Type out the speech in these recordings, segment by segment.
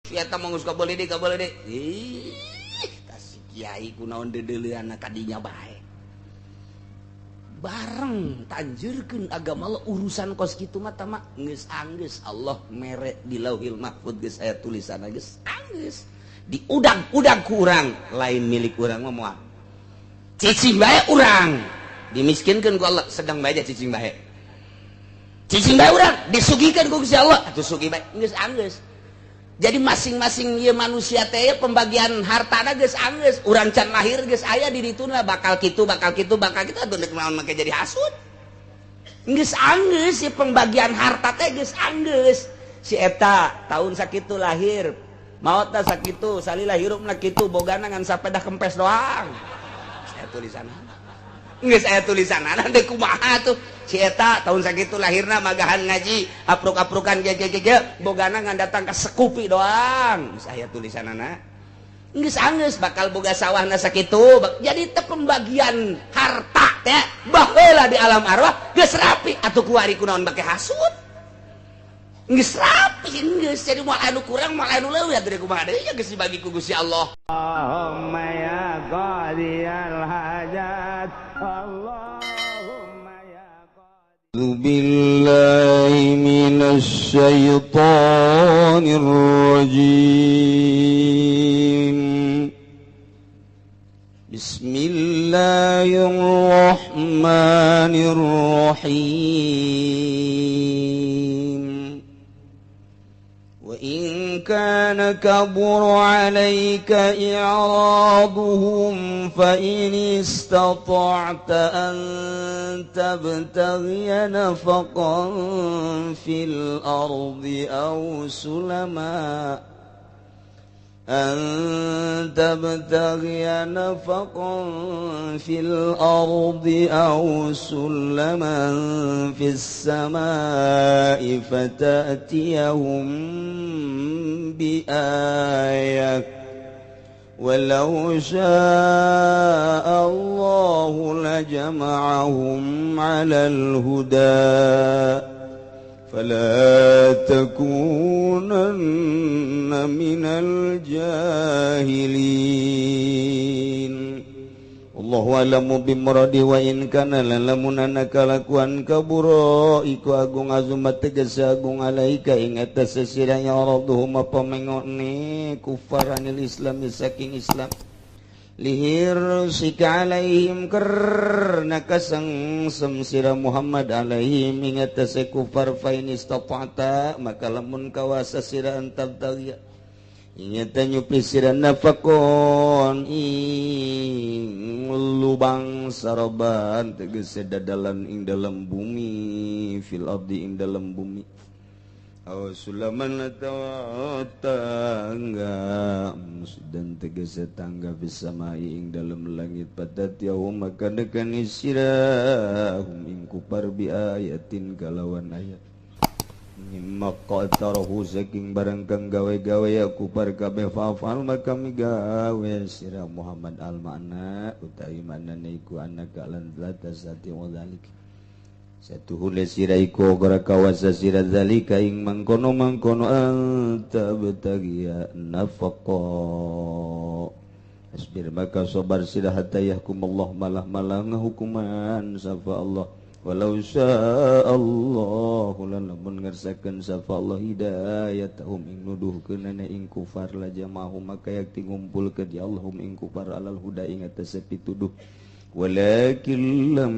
Si eta mah geus kabeuli deui kabeuli deui. Ih, tah si kiai kunaon deudeuleunna kadinya bae. Bareng tanjurkeun agama Allah urusan kos kitu mah tama geus anggeus Allah mere di Lauhil Mahfud geus aya tulisanna geus anggeus. Diudag-udag ku urang lain milik urang mah moal. Cicing bae urang dimiskinkeun ku Allah sedang bae cicing bae. Cicing bae urang disugihkeun ku Gusti Allah atuh sugih bae geus anggeus. Jadi masing-masing ieu manusia teh pembagian hartana geus anggeus, urang can lahir geus aya di dituna bakal kitu bakal kitu bakal kitu atuh deuk naon make jadi hasud. Geus anggeus si pembagian harta teh geus anggeus. Si eta tahun sakitu lahir, maotna sakitu, salila hirupna kitu, bogana ngan sapedah kempes doang. Saya tulisanna. Geus aya tulisanna deuk kumaha tuh. Si eta tahun sakitu lahirna magahan ngaji, apruk-aprukan ge ge ge bogana ngan datang ka sekupi doang. Geus aya tulisanana. Geus anggeus bakal boga sawahna sakitu. Jadi teh pembagian harta teh baheula di alam arwah geus rapi atuh kuari kunaon bake hasud. Geus rapi geus jadi moal anu kurang moal anu leuwih atuh kumaha deui ya geus dibagi ku Gusti Allah. Allahumma ya qadiyal hajat Allahumma ya qadi billahi minasy syaithanir rajim. Bismillahirrahmanirrahim. Wa in kana kabura 'alaika i'raduhum fa in istata'ta an tabtaghiya nafaqan fil ardi aw sulama أن تبتغي نفقا في الأرض أو سلما في السماء فتأتيهم بآية ولو شاء الله لجمعهم على الهدى فلا تكونن من الجاهلين. Allahu a'lamu bimuradi wa in kana lamunana kalakuan kabura iku agung azumat tegese agung alaika ing atas sesira ya radhum pamengone kufaranil islam saking Islam lihir sika alaihim karna kasengsem sira Muhammad alaihim ing atase kufar fa in istata'ta maka lamun kawasa sira antabtaghiya ingeta nyupi sira nafakon ing lubang saroban tegese dadalan ing dalam bumi fil ardi ing dalam bumi aw sulaman atawa tangga dan tegese tangga bisamai ing dalam langit patat yaum maka dekani sirahum ing kupar bi ayatin kalawan ayat mimma qatarahu saking barang kang gawe-gawe ya kupar kabeh fa'al maka migawe sira Muhammad al makna utawi maknane iku anaka lan latasati wa zalik satuhule sira iku ora kawasa sira zalika ing mangkono-mangkono anta betagia nafaqa asbir maka sabar sira hatta yahkumullah malah-malah ngahukuman sapa Allah walau sya'allahu lamun ngersakeun sapa Allah hidayatahum ing nuduhkeunana ing kufar la jama'ahum maka yakti ngumpulkeun ya Allahum ing kufar alal huda ing atase pituduh walakin lam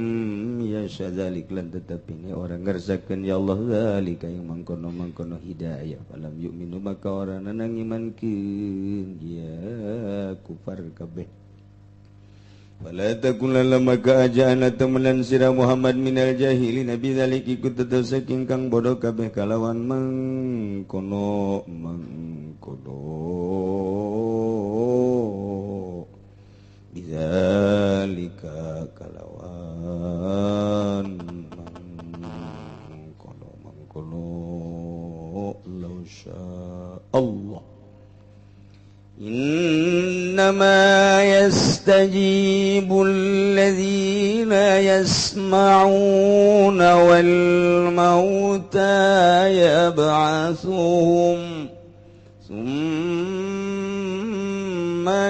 yasha dzalik lan tetapi ini orang ngersakeun ya Allah zalika ing mangkono-mangkono hidayah falam yu'minu maka orang nang imankeun ya kufar kabeh. Fala takun maka ajana temenan sira Muhammad minal jahilin nabi dzalik ikut tetep saking kang bodoh kabeh kalawan mangkono mangkono bidzalika kalawan mangkono mangkono law syaa Allah. إنما يستجيب الذين يسمعون والموتى يبعثهم Summa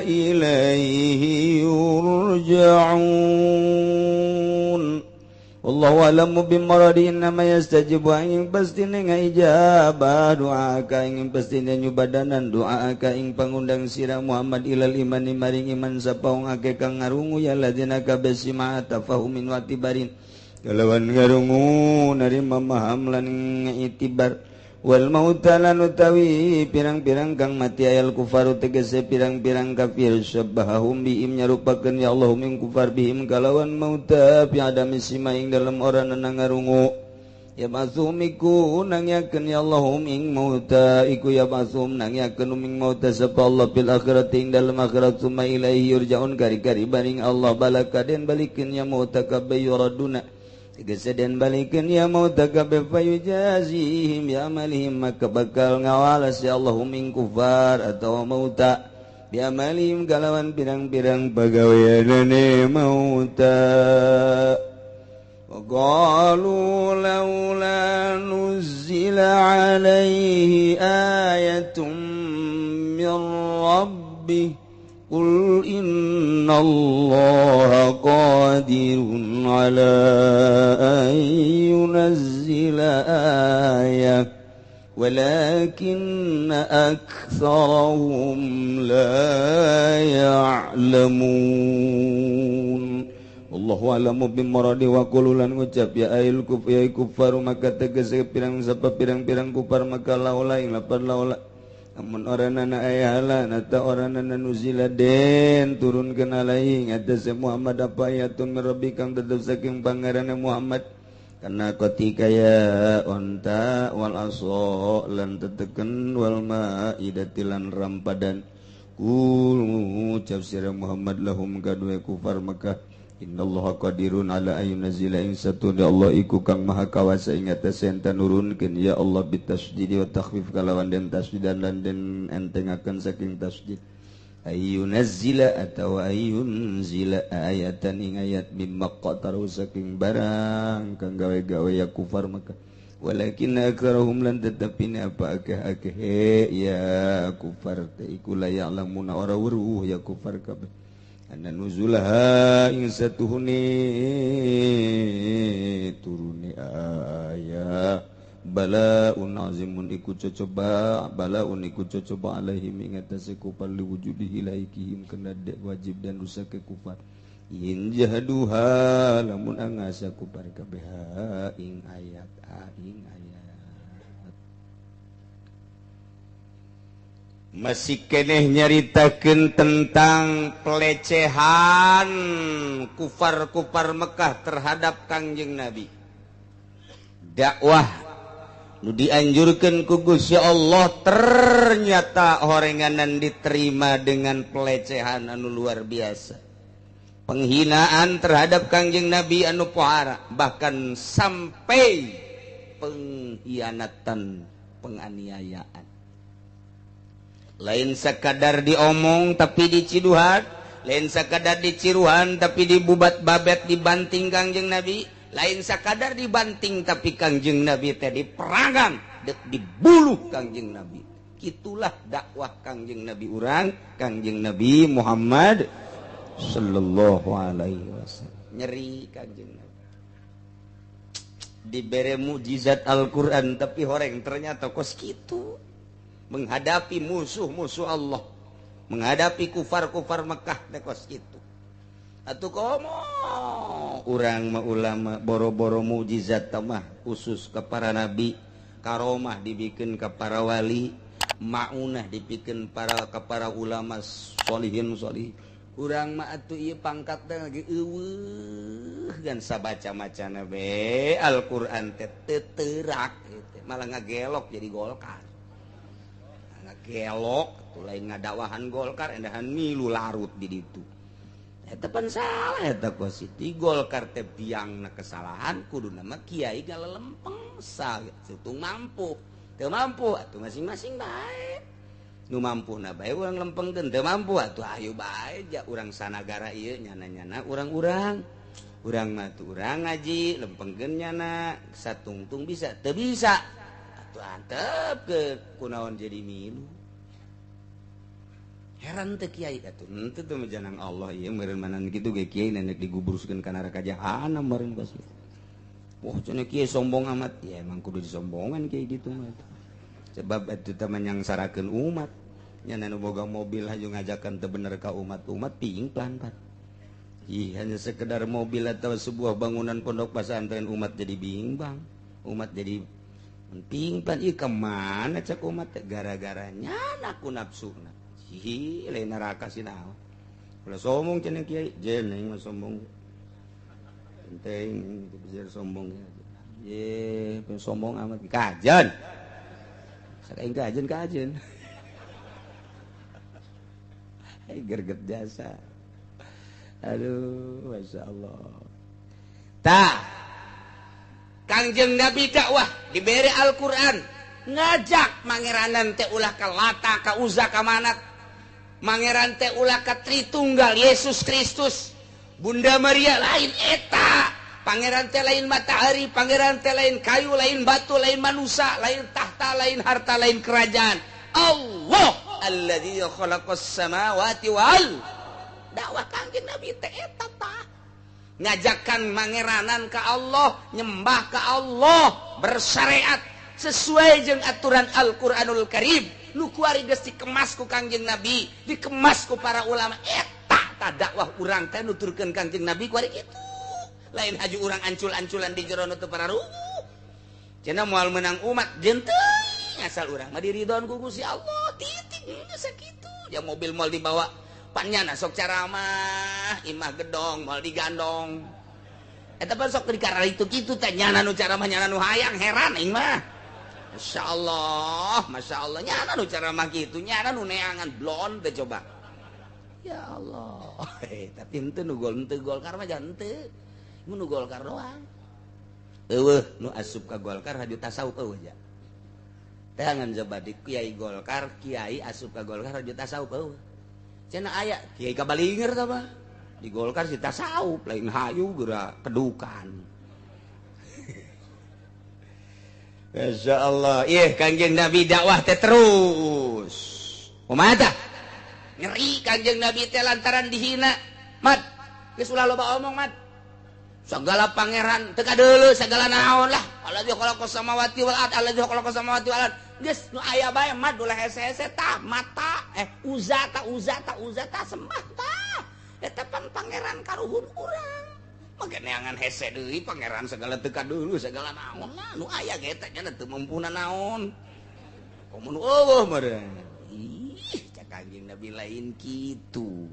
ilaihi yurja'un. Wallahu a'lamu bimuradi innama yastajibu ing pastine ngaijabah doa ka ing pastine nyubadanan doa ka ing pangundang sira Muhammad ilal imani maring iman sapa wong akeh kang ngarungu ya ladina kabeh sima tafahumin wa tibarin kalawan ngarungu narima maham lan itibar wal mauta lan utawi pirang-pirang kang mati ayal kufaru tegese pirang-pirang kafir syabahum bihim nyarupakeun ya Allah min kufar bihim kalawan mauta fi adami sima ing dalem ora ngarungu ya basumiku nangyakeun ya Allah ing mauta iku ya basum nangyakeun ing mauta sapa Allah bil akhirati ing dalem akhirat summa ilaihi yurjaun kari-kari baring Allah balakaden balikeun ya mauta kabeh yuraduna tegese den balikeun ya mauta kabeh fayujazihim bi amalihim maka bakal ngawalas ya Allahum ing kufar atawa mauta bi amalihim kalawan pirang-pirang pagaweanane mauta. Wa qalu laula nuzila alaihi ayatun min rabbih Qul inna allaha qadirun ala an yunazzila ayah walakinna aktsarahum la ya'lamun. Allahu a'lamu bimuradi wa qululan ngucap ya ayil kuf ya kufar maka tegese pirang sapa pirang-pirang kufar maka laula ing lapan laula amun oranana ayahala nata oranana nuzila den turunkeun alaihi ngatas Muhammad apa ayatun min rabbi kang tetep saking pangerane Muhammad kana ketika ya onta wal aso lan teteken wal maidati lan rampadan kul ucap sira Muhammad lahum kadue kufar Mekah innallaha qadirun ala ayyunzila ing satuna Allah iku kang maha kawasa ing atase enten nurunkeun ya Allah bitasydid wa takhfif kalawan den tasdidan lan den entengaken saking tasdid ayyunzila atawa ayyunzila ayatan ing ayat mimma qataru saking barang kang gawe-gawe ya kufar Mekah walakin aktsarahum lan tetepine apa akeh-akeh ya kufar teh iku la ya'lamuna ora weruh ya kufar kabeh anna nuzulaha ing satuhune turune aya balaun azimun iku cocoba balaun iku cocoba alaihim ing atase kufar liwujudihi laikihim kena dek wajib dan rusak ke kufar in jahaduha lamun angasa kufar kabeh ing ayat ing ayat. Masih keneh nyaritakeun tentang pelecehan kufar-kufar Mekah terhadap Kangjeng Nabi. Dakwah nu dianjurkeun ku Gusti Allah ternyata horenganan diterima dengan pelecehan anu luar biasa. Penghinaan terhadap Kangjeng Nabi anu pohara, bahkan sampai pengkhianatan, penganiayaan. Lain sekadar diomong tapi diciduhan, lain sekadar diciruhan tapi dibubat babet dibanting Kangjeng Nabi, lain sekadar dibanting tapi Kangjeng Nabi teh diperangan, dibuluh Kangjeng Nabi. Itulah dakwah Kangjeng Nabi urang, Kangjeng Nabi Muhammad sallallahu alaihi wasallam. Nyeri Kangjeng Nabi. Dibere mukjizat Al-Qur'an tapi horeng ternyata kos kitu. Menghadapi musuh-musuh Allah, menghadapi kufar-kufar Mekah teh kos kitu. Atuh komo urang mah ulama boro-boro mukjizat mah khusus ke para nabi, karomah dibikin ke para wali, maunah dibikin para ke para ulama solihin solih. Urang mah atuh ieu pangkat teh lagi eueuh gan sabaca-macana be Al-Qur'an teh teu teurak malah ngagelok jadi Golkar. Gelok tuh lain ngadakwahan Golkar endahan milu larut di ditu. Eta pan salah eta kositi Golkar teh biangna kesalahan kuduna mah kiai galelempeng satung mampu. Teu mampu atuh masing-masing bae. Nu mampuna bae urang lempengkeun, teu mampu atuh ayo bae ja urang sanagara ieu nyana-nyana urang-urang. Urang mah tuh urang ngaji lempengkeun nyana satungtung bisa teu bisa. Atuh antep ke kunaon jadi milu. Heran teu kiai atuh henteu teu janang Allah ieu meureun manan kitu ge kiai nenek digubruskeun ka neraka jahanam meureun pasti. Wah cenah kiai sombong amat. Ya emang kudu disombongan kiai gitu mah. Sebab eta teh menyangsarakeun umat. Nya nu boga mobil hayu ngajakan teu bener ka umat-umat pingplan pan. Ih, hanya sekedar mobil atau sebuah bangunan pondok pesantren umat jadi bimbang, umat jadi pingplan. Ih kemana cek umat gara-gara nyana ku nafsuna. Ih, lain neraka sih naon. Ulah sombong cenah kiai, jeneng mah sombong. Penting itu bisa sombong ya. Ye, sombong amat kajen. Sakaing kajen kajen. Hai gerget jasa. Aduh, Masya Allah. Tah, Kangjeng Nabi dakwah diberi Al-Quran, ngajak mangeranan teh ulah ka Lata, ka Uza, ka Manat. Mangeran teh ulah ka Tritunggal Yesus Kristus, Bunda Maria lain eta. Pangeran teh lain matahari, pangeran teh lain kayu, lain batu, lain manusia, lain tahta, lain harta, lain kerajaan. Allah alladzi khalaqas samawati wal dakwah Kangjeng Nabi teh eta tah. Ngajakan mangeranan ka Allah, nyembah ka Allah, bersyariat sesuai jeung aturan Al-Qur'anul Karim. Nu kuari geus dikemas ku Kangjeng Nabi, dikemas ku para ulama. Eta tah dakwah urang teh nuturkeun Kangjeng Nabi kuari kitu. Lain haju urang ancul-anculan di jero nu teu pararuguh. Cenah moal meunang umat jeung teuing asal urang mah diridhoan ku Gusti Allah. Titik geus sakitu. Ya mobil moal dibawa panyana sok caramah, imah gedong moal digandong. Eta pan sok dikarar itu kitu teh nyana nu caramah nyana nu hayang heran aing mah. Masyaallah, masyaallah nyana nu caramah kitu, nyana nu neangan blon teh coba. Ya Allah. Tapi henteu nu gol henteu Golkar mah jangan henteu. Nu Golkar doang. Eueuh nu asup ka Golkar haju tasawuf eueuh ja. Teangan coba di kiai Golkar, kiai asup ka Golkar haju tasawuf eueuh. Cenah aya kiai kabalinger tah mah. Di Golkar si tasawuf lain hayu geura kedukan. Masyaallah. Ih Kangjeng Nabi dakwah teh terus. Kumaha tah? Nyeri Kangjeng Nabi teh lantaran dihina. Mat, geus ulah loba omong mat. Segala pangeran teu kadeuleu segala naon lah. Alladzi khalaqas samawati wal ard, alladzi khalaqas samawati wal ard. Geus nu aya bae mat ulah hese-hese tah mata uza ta uza ta uza ta sembah tah. Eta pan pangeran karuhun urang. Make neangan hese deui pangeran segala teu kadeuleu segala naon lah. Nu aya ge eta nya teu mampuna naon. Komo nu eueuh meureun. Ih, cak Kangjeng Nabi lain kitu.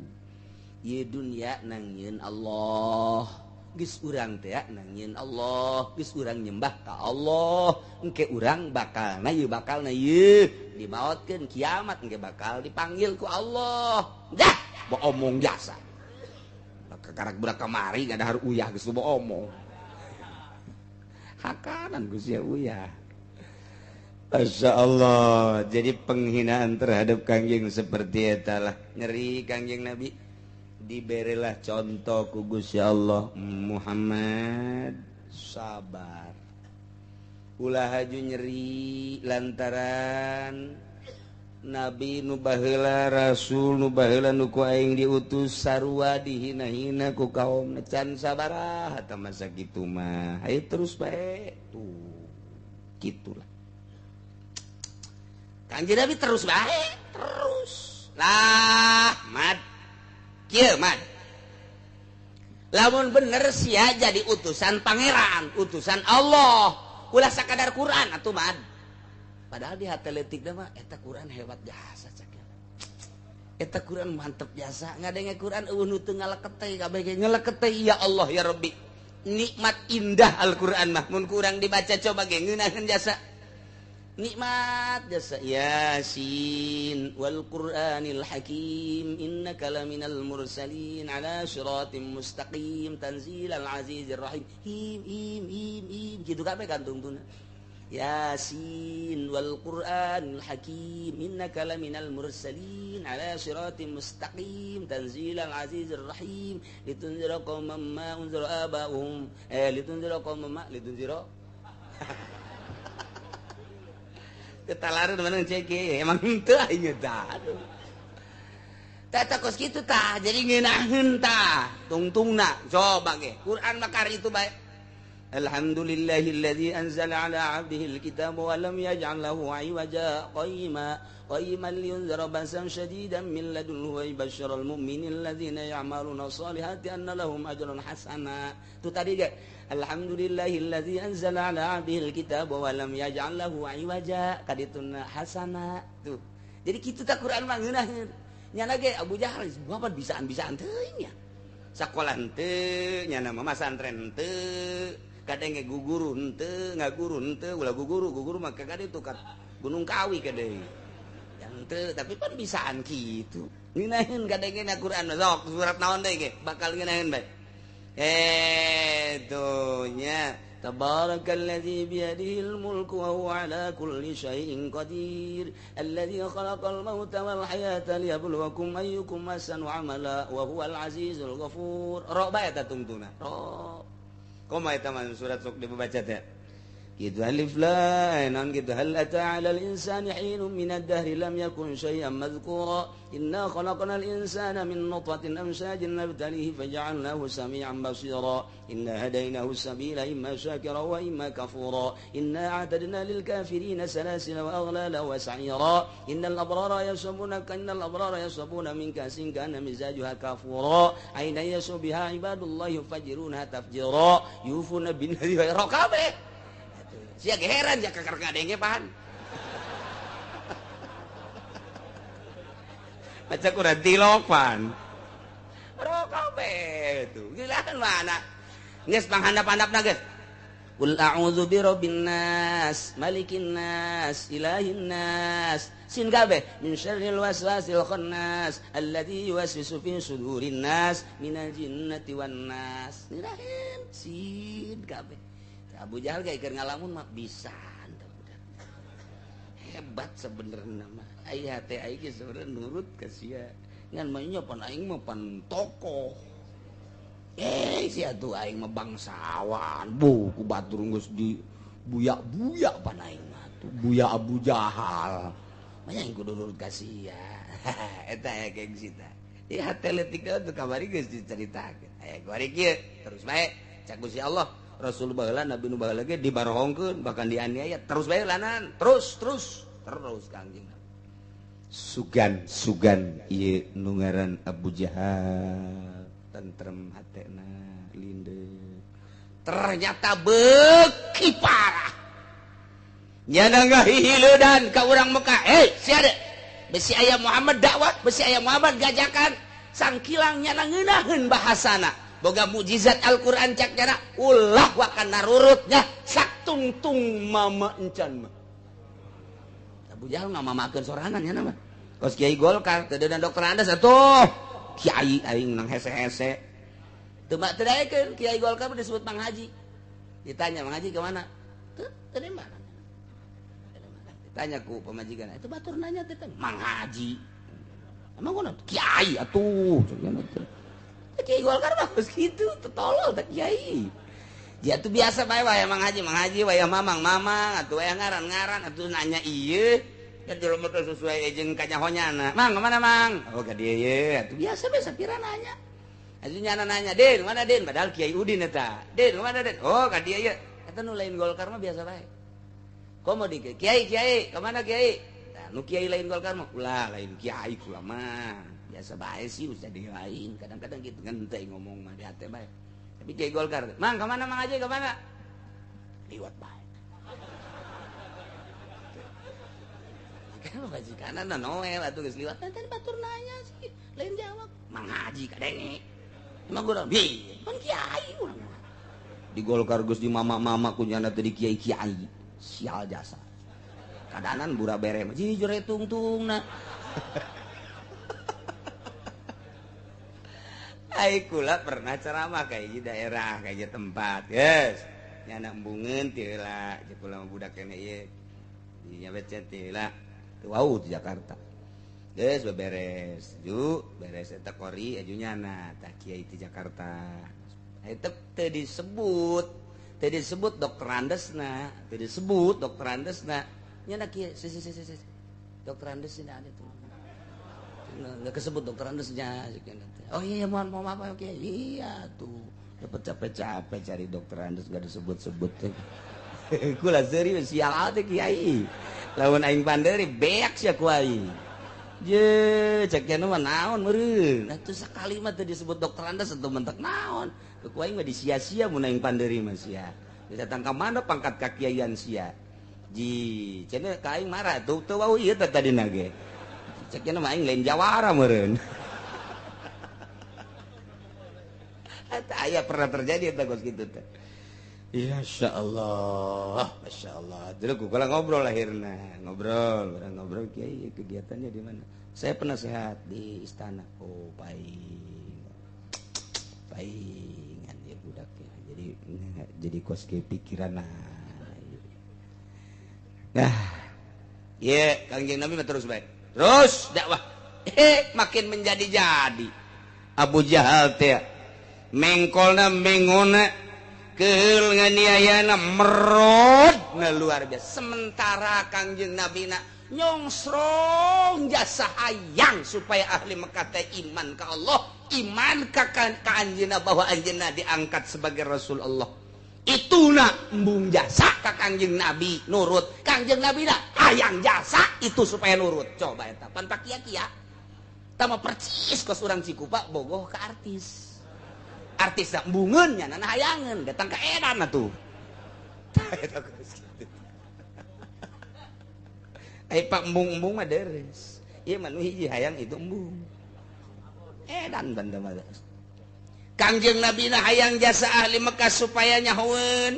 Ieu dunya nangieun Allah. Geus urang teh nangieun Allah, geus urang nyembah ka Allah, engke urang bakalna ieu bakalna ieu dimaotkeun kiamat engke bakal dipanggil ku Allah. Dah, bo omong jasa. Kakarak budak kamari ngadahar uyah geus bo omong. Hakanan geus ya uyah. Masya Allah. Jadi penghinaan terhadap Kangjeng seperti eta lah. Nyeri Kangjeng Nabi. Diberilah contoh ku Gusti Allah, Muhammad sabar. Ulah haju nyeri lantaran Nabi nu baheula, Rasul nu baheula nu ku aing diutus sarua dihina-hina ku kaum can sabarah eta masa kitu mah. Hayu terus bae tuh. Kitulah. Kangjeng Nabi terus bae, terus. Lah, mat. Kieu mat. Lamun bener sia jadi utusan pangeran, utusan Allah. Ulah sakadar Quran atuh mat. Padahal di hati leutik mah eta Quran hebat jasa cak. Eta Quran mantep jasa. Ngadenge Quran eueuh nu teu ngaleket kabeh ge ngaleket ya Allah ya Rabbi. Nikmat indah Al-Quran mah mun kurang dibaca coba ge ngeunaheun jasa. Nikmat jasa Yasin wal Qur'anil Hakim innaka laminal mursalin ala siratim mustaqim tanzilal azizir rahim. Him him him him kitu kabeh kantungtuna. Yasin wal Qur'anil Hakim innaka laminal mursalin ala siratim mustaqim tanzilal azizir rahim litunzira qauman ma unzira aba'uhum litunzira qauman ma litunzira ketalaran mana cek emang henteu aing eta. Tata kos kitu tah jadi ngeunaheun tah tungtungna coba ge Quran mah kari itu bae. Alhamdulillahilladzi anzala ala 'abdihi al-kitaba wa lam yaj'al lahu 'iwaja qayyima qayyiman liyunzira ba'san syadidan min ladunhu wa yubashshiral mu'minina alladzina ya'maluna sholihati anna lahum ajran hasana. Itu tadi ge alhamdulillahilladzi anzala ala 'abdihi al-kitaba wa lam yaj'al lahu 'iwaja kadituna hasana tuh. Jadi kitu tah Quran mah ngeunaheun. Nyana ge Abu Jahal bapak bisaan-bisaan teuing nya. Sakolah henteu, nyana mah masantren henteu. Kadang ge guguru henteu, ngaguru henteu, ulah guguru, guguru mah ka ditu ka Gunung Kawi ka deui. Henteu, tapi pan bisaan kitu. Ngeunaheun kadengena Quran sok surat naon deui ge bakal ngeunaheun bae. Tuh nya Tabarakalladzi biyadihil mulku wa huwa ala kulli syai'in qadir alladzi khalaqal mauta wal hayata liyabluwakum ayyukum ahsanu amala wa huwal azizul ghafur. Ro bae eta tungtuna. Ro. Komo eta mah surat sok dibaca teh. Gitu alif lam non gitu hal ata 'alal insani hinun minad dahri lam yakun syai'an madhkura inna khalaqnal insana min nutfatin amshajin nabtalihi faja'alnahu sami'an basira inna hadainahu sabila imma syakira wa imma kafura inna a'tadna lil kafirina salasila wa aghlala wa sa'ira innal abrara yashrabuna min kasin kana mizajuha kafura aina yasbiha ibadullah yufajiruna tafjira yufuna bin nadhi wa raqabe. Sia heran ya kakar ngadenge pahan. Baca Quran tilopan. Rokabe tuh. Gilaan mana? Geus panghandap-handapna geus. Qul a'udzu birabbin nas, malikin nas, ilahin nas. Sin kabeh min syarril waswasil khannas alladzi yuwaswisu fi sudurin nas minal jinnati wan nas. Ngirahin sin kabeh. Abu Jahal gak keur ngalamun mah bisa hebat sebenarnya mah aya teh aing ge sebenarnya nurut ka sia ngan mah nya pan aing mah pan tokoh sia tuh aing mah bangsawan bu ku batur geus di buya-buya pan aing mah tuh buya Abu Jahal mah aing kudu nurut ka sia eta aya gengsi tah ieu hate leutik tuh kamari geus dicaritakeun aya kuari kieu terus bae cak Gusti Allah Rasul baheula Nabi nu baheula ge dibarohongkeun bahkan dianiaya terus bae lanan terus terus terus Kangjeng Sugan sugan ieu nu ngaran Abu Jahal tentrem hatena lindeu ternyata beuki parah nyana ngahihileudan ka urang Mekah sia de besi aya Muhammad dakwah besi aya Muhammad gajakan sangkilang nyana ngeunaheun bahasana boga mukjizat Al-Qur'an cak nyana ulah wakan narurutnya saktungtung mama encan mah. Abu Jahal ngamamakeun sorangan nya mah. Kos Kiai Golkar teu deuna dokter Andes atuh. Kiai aing nang hese-hese. Teu mah teu daekeun Kiai Golkar disebut Mang Haji. Ditanya Mang Haji ke mana? Teu teu di mana. Ditanya ku pamajikan, itu batur nanya teh Mang Haji. Emang ngono Kiai atuh. Kiai Golkar mah geus kitu, tolol teh kiai. Dia tuh biasa bae wae Mang Haji, wae mamang mamang atuh wae ngaran-ngaran atuh nanya ieu. Da jelema teh sesuai jeung kanyahonyana. Mang, mana Mang? Oh, ka dieu ye. Atuh biasa bae sapira nanya. Atuh nyana nanya, "Din, mana Din?" Padahal Kiai Udin eta. "Din, mana Din?" Oh, ka dieu ye. Eta nu lain Golkar mah biasa bae. Komo di Kiai, Kiai, ka mana Kiai? Tah nu kiai lain Golkar mah ulah lain kiai kula mah. Biasa bae sih usah di lain kadang-kadang gitu ngenteng ngomong mah di hati bae tapi Kiai Golkar Mang kemana Mang aja kemana liwat bae kan majikan na noel atuh geus liwat teh batur nanya sih lain jawab Mang Haji kadenge emang gua bi pan kiai urang di Golkar geus di mama-mama ku nyana teh di kiai-kiai sial jasa kadanan bura bere mah jujur tungtungna. Ai kula pernah ceramah kayak di daerah kayak tempat yes nyana embungeun teu heula jeung kula mah budak kene ieu nya becet teu heula teu wau di Jakarta geus beberes ju beres eta kori aju nyana tah kiai di Jakarta eta teu disebut dokter Andesna teu disebut dokter Andesna nyana kiai si dokter Andes ini ada tuh Nggak kesebut dokter Andesnya. Oh iya mohon maaf oke. Iya tuh. Dapat capek-capek cari dokter Andes nggak disebut-sebut. Kula serius sial teh kiai. Lamun aing panderi beak sia ku aing. Je, cek nya mah naon meureun. Atuh sakali mah teu disebut dokter Andes atuh mentek naon. Ku aing mah disia-sia mun aing panderi mah sia. Datang ka mana pangkat kakiaian sia. Ji, cenah ka aing marah tuh teu wau ieu teh tadina ge. Cek nya mah aing lain jawara meureun. Eta aya pernah terjadi eta kos kitu teh. Ya Masya Allah, Masya Allah. Dulu kalau ngobrol akhirnya, ngobrol, orang ngobrol, kiai kegiatannya di mana? Saya penasehat di istana. Oh, paling, palingan ya budaknya. Jadi kos ke pikiran. Nah, ya Kangjeng Nabi terus baik, terus dakwah, makin menjadi-jadi. Abu Jahal teh, mengkolna mengona. Keul nganiayana merod na luar biasa. Sementara Kangjeng Nabi na nyongsrong jasa hayang supaya ahli Mekah teh iman ka Allah, iman ka anjeunna bahwa anjeunna diangkat sebagai Rasul Allah. Ituna embung jasa ka Kangjeng Nabi nurut. Kangjeng Nabi na hayang jasa itu supaya nurut. Coba eta pan pakia-kia. Tama percis kos urang Cikupa bogoh ka artis. Artis embungeun nya nana hayangeun datang ka edan atuh. Ai pak embung-embung mah deres. Ieu mah nu hiji hayang itu embung. Edan banda mah. Kangjeng Nabi na hayang jasa ahli Mekah supaya nyahoeun,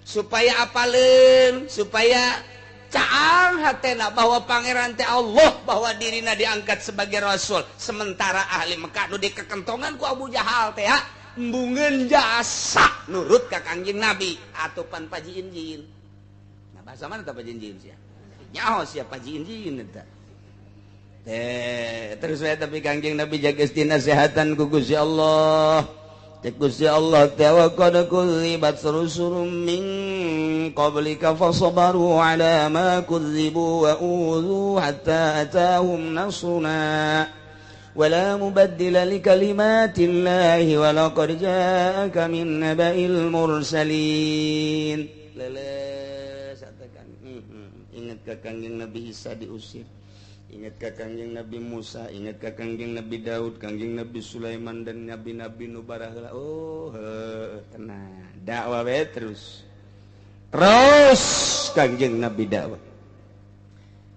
supaya apaleun, supaya caang hatena bahwa pangeran teh Allah, bahwa dirina diangkat sebagai rasul. Sementara ahli Mekah nu dikekentongan ku Abu Jahal teh embungeun jasa nurut ka Kangjeng Nabi atau pan paji injil. Nah bahasa mana tah paji injil sia? Nyaho sia paji injil eta. Teh terus we tapi Kangjeng Nabi jaga nasehatan ku Gusti Allah. Cek Gusti Allah teh wa qad kudzibat rusulun min qablika fasabaru ala ma kudzibu wa udzu hatta atahum nasruna. ولا مبدل لكلمات الله ولقد جاءك من نبأ المرسلين. Leles katakan ingat ka Kangjeng Nabi Isa diusir, ingat ka Kangjeng Nabi Musa, ingat ka Kangjeng Nabi Daud, Kangjeng Nabi Sulaiman dan nabi-nabi nu baraheula. Oh, tenang, dakwah we terus. Terus Kangjeng Nabi dakwah.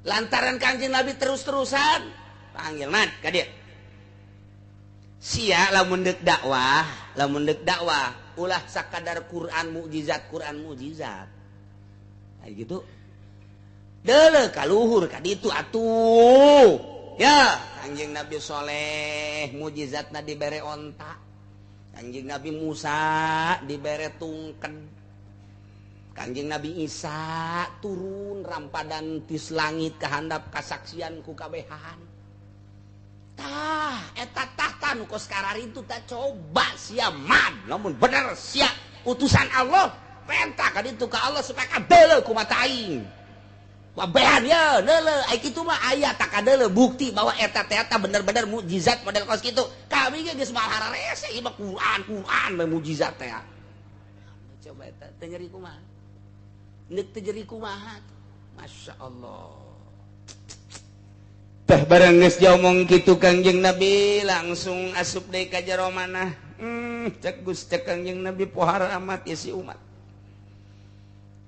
Lantaran Kangjeng Nabi terus-terusan panggil mat ka dieu. Sia lamun deuk dakwah, lamun deuk dakwah ulah sakadar Quran mukjizat, Quran mukjizat. Kayak gitu. Deuleu ka luhur ka ditu atuh. Ya, Kangjeng Nabi Soleh mukjizatna dibere onta. Kangjeng Nabi Musa dibere tungken. Kangjeng Nabi Isa turun rampadan tis langit kahandap kasaksian ku kabehan. Tah, eta tahta nu kos kararitu tah coba sia mad lamun bener sia utusan Allah perintah ka ditu ka Allah supaya kadeuleu ku mata aing. Wabehan ye deuleu ai kitu mah aya tak kadeuleu bukti bahwa eta teh eta bener-bener mukjizat model kos kitu. Kami ge geus malah hararese ieu mah Quran, Quran we mukjizat teh. Coba eta teu nyeri kumaha? Neuk teu nyeri kumaha? Masya Allah. Teh barang geus diomong kitu Kangjeng Nabi langsung asup deui ka jero manah. Cek Gus cek Kangjeng Nabi pohara amat ieu si umat.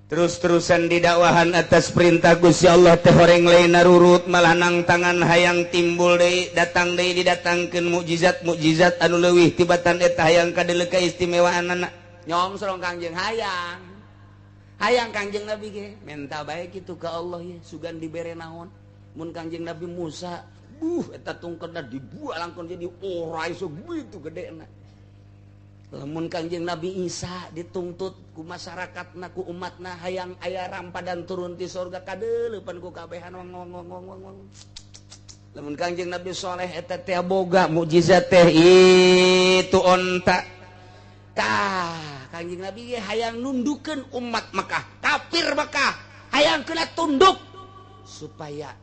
Terus-terusan didakwahan atas perintah Gusti Allah teh horeng lain narurut malah nang tangan hayang timbul deui datang deui didatangkeun mukjizat-mukjizat anu leuwih tibatan eta hayang kadeuleu kaistimewaanana. Nyongsrong Kangjeng hayang. Hayang Kangjeng Nabi ge menta bae kitu ka Allah ye sugan dibere naon. Mun Kangjeng Nabi Musa, buh eta tungketna dibuang langkon jadi ora iso gitu gedena. Lamun Kangjeng Nabi Isa dituntut ku masyarakatna ku umatna hayang aya rampadan turun ti surga kadeuleupan ku kabehan wong wong wong wong wong. Lamun Kangjeng Nabi Soleh eta teh boga mukjizat teh itu onta. Tah, Kangjeng Nabi ge hayang nundukeun umat Mekah, kafir Mekah, hayang kena tunduk supaya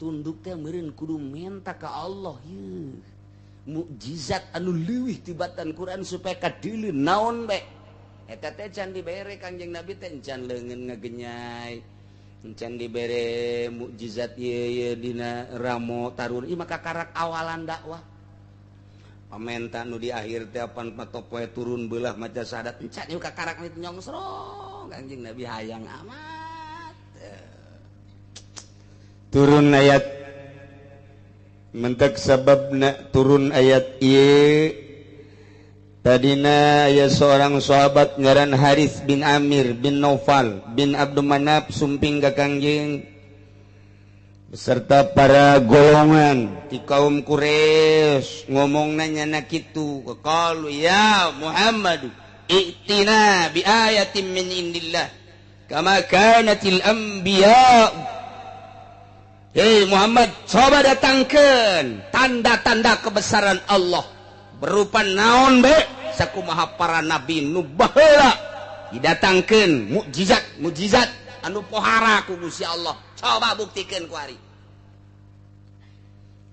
Tunduk teh meureun kudu menta ka Allah yeuh. Mukjizat anu leuwih tibatan Quran supaya kadeuleu naon bae. Eta teh can dibere Kangjeng Nabi teh can leungeun ngagenyai. Can dibere mukjizat ieu dina ramo tarun ieu maka karak awalan dakwah. Pamenta nu di akhir teh apan patopoe turun beulah maca syahadat encan ieu kakarak nyongsrong Kangjeng Nabi hayang amat. Turun ayat mentek sababna turun ayat ieu. Tadina aya seorang sahabat ngaran Haris bin Amir bin Naufal bin Abdul Manaf sumping ka Kangjeng beserta para golongan di kaum Quraisy ngomongna nyana kitu qalu ya Muhammad i'tina bi ayatin min indillah kama kanatil anbiya. Hei Muhammad, coba datangkeun tanda-tanda kebesaran Allah berupa naon be sakumaha para nabi nu baheula didatangkeun mukjizat mukjizat anu pohara ku Gusti Allah, coba buktikeun ku ari.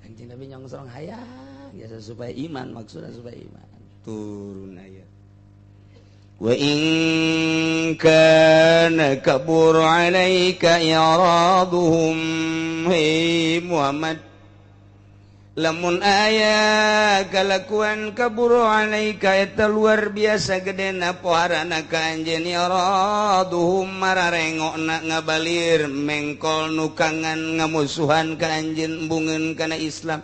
Kanjeng Nabi nyongsrong hayang biasa supaya iman, maksudna supaya iman. Turun ayat wa in kana kabur alaika i'raduhum. Hey Muhammad, lamun aya kalakuan kabur alaika eta luar biasa gedena poharana ka anjeun iraduhum mararengokna ngabalir mengkol nukangan ngamusuhan ka anjeun embungeun kana Islam.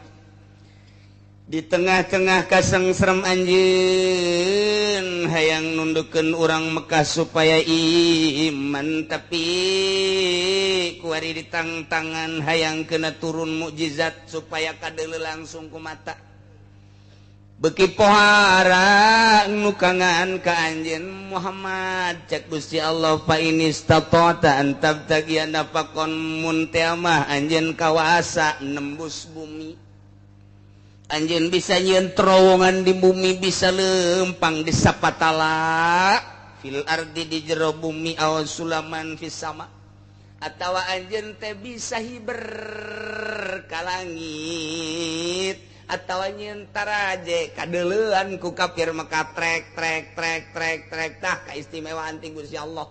Di tengah-tengah kasengserem anjeun hayang nundukeun urang Mekah supaya iman, tapi kuari ditangtangan hayang kena turun mukjizat supaya kadeuleu langsung ku mata. Beki pohara nukangan ka anjeun Muhammad, cek Gusti Allah fa inistata'ta an tabtagiya nafaqon mun teh mah anjeun kawasa nembus bumi. Anjeun bisa nyieun terowongan di bumi, bisa lempang di sapatala fil ardi di jero bumi aw sulaman fis sama, atawa anjeun teh bisa hiber ka langit, atawa nyieun taraje kadeuleuan ku kafir Mekah trek trek trek trek trek. Tah kaistimewaan ti Gusti Allah.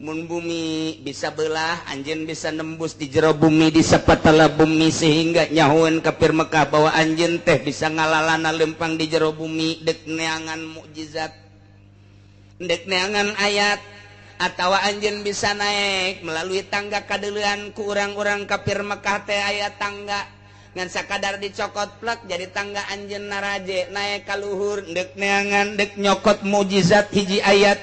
Mun bumi bisa belah, anjeun bisa nembus di jero bumi, di sapatala bumi, sehingga nyahueun kafir Mekah bahwa anjeun teh bisa ngalalana lempang di jero bumi dek neangan mukjizat, dek neangan ayat, atawa anjeun bisa naik melalui tangga kadeuleuan ku urang-urang kafir Mekah teh aya tangga ngan sakadar dicokot plek jadi tangga anjeun naraje naik ka luhur dek neangan dek nyokot mukjizat hiji ayat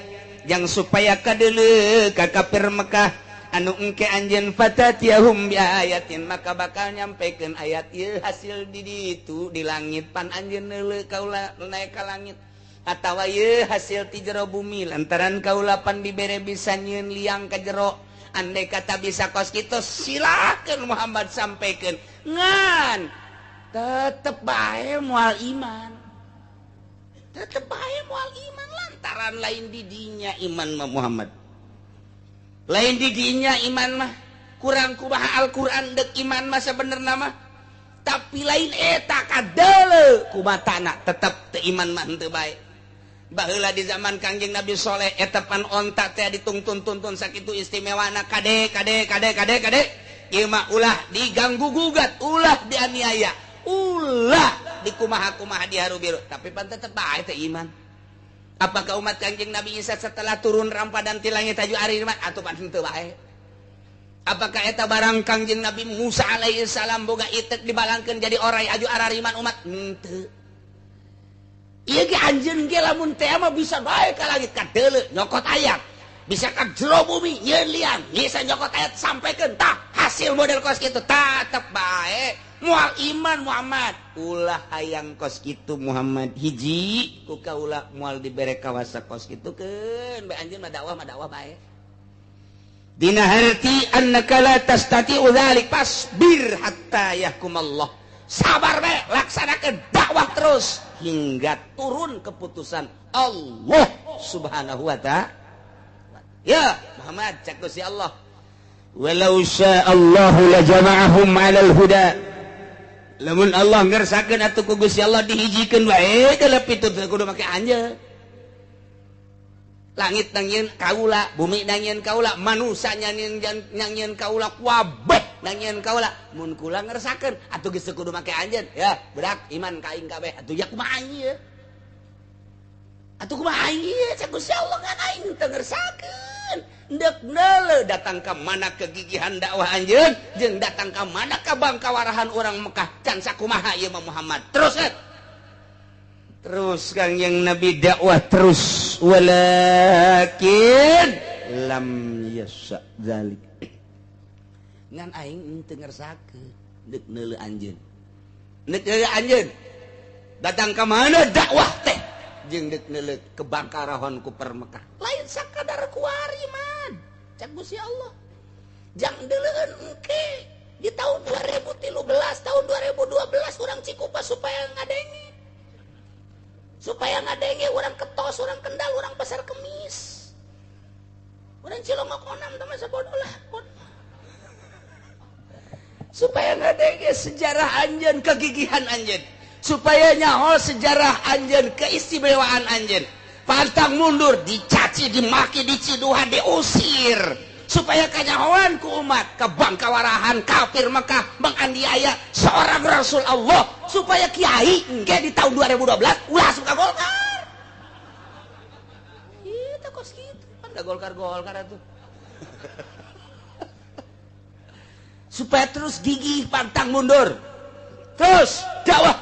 yang supaya kadeuleu ka kafir Mekah anu engke anjeun fatatiyahum bi ayatin, maka bakal nyampekeun ayat ieu hasil di ditu di langit pan anjeun neuleu kaula naik ka langit, atawa ieu hasil ti jero bumi lantaran kaula pan dibere bisa nyieun liang ka jero. Andai kata bisa kos kitu silakeun Muhammad sampaikan, ngan tetep bae moal iman, tetep bae moal iman lantaran lain didinya iman mah Muhammad, lain didinya iman mah kurang kumaha Al-Qur'an dek iman mah sabenerna mah, tapi lain eta kadeuleu kumatana tetep teu iman mah henteu bae. Baheula di zaman Kangjeng Nabi Soleh eta pan onta teh ditungtun-tuntun sakitu istimewana kade kade kade kade kade ieu mah ulah diganggu gugat, ulah dianiaya, ulah dikumaha-kumaha diharu biru, tapi pan tetep bae teh iman. Apakah umat Kangjeng Nabi Isa setelah turun rampadan ti langit aju ari iman atuh pan henteu bae? Apakah eta barang Kangjeng Nabi Musa alaihi salam boga itek dibalangkeun jadi orai aju arariman umat? Henteu. Ieu ge anjeun ge lamun teh mah bisa bae ka langit kadeuleu nyokot ayat, bisa ka jero bumi nyieun liang, bisa nyokot ayat sampaikan tah hasil model kos kitu tetep bae moal iman Muhammad. Ulah hayang kos kitu Muhammad, hiji ku kaula moal dibere kawasa kos kitu keun bae anjeun mah dakwah bae. Dina harti annaka la tastati'u dzalik fasbir hatta yahkumallah. Sabar bae, laksanakeun dakwah terus hingga turun keputusan Allah Subhanahu wa ta'ala. Ya Muhammad, cek Gusti Allah. Walau sya'allahu la jama'ahum 'alal huda. Lamun Allah ngersakeun atuh ku Gusti Allah dihijikeun wae geuleuh pitu teu kudu make anjeun. Langit nangieun kaula, bumi nangieun kaula, manusia nangieun kaula, kabeh nangieun kaula. Mun kula ngersakeun atuh geus teu kudu make anjeun. Ya, budak iman ka aing kabeh. Atuh ya kumaha ieu? Atuh kumaha ieu? Cek Gusti Allah ngan aing teu ngersakeun. Ndek neuleuh datang ka mana kegigihan dakwah anjeun, jeung datang ka mana ka bangkawarahan urang Mekah can sakumaha ieu mah Muhammad. Terus kan? Terus Kangjeng Nabi dakwah terus, walakin lam yasha zalik. Ngan aing teu ngersakeun deuk neuleuh anjeun. Deuk neuleuh anjeun. Datang ka mana dakwah teh jeung deuk neuleuh kebangkarahon ku per Mekah. Lain sakadar kuari man. Cak Gusti Allah. Jang deuleueun engke di tahun 2013, tahun 2012 urang Cikupa supaya ngadenge. Supaya ngadenge orang Ketos, orang Kendal, orang Pasar Kemis, orang Cilongok onam teman sebodoh lah. Supaya ngadenge sejarah anjeun, kegigihan anjeun, supaya nyaho sejarah anjeun, keistimewaan anjeun. Pantang mundur, dicaci, dimaki, diciduhan, diusir, supaya kanyahoan ku umat kebangkawarahan kafir Mekah menganiaya seorang Rasul Allah, supaya kiai engke di tahun 2012 ulah suka Golkar. Itu kos kitu kan da Golkar-Golkar atuh. Supaya terus gigih pantang mundur. Terus dakwah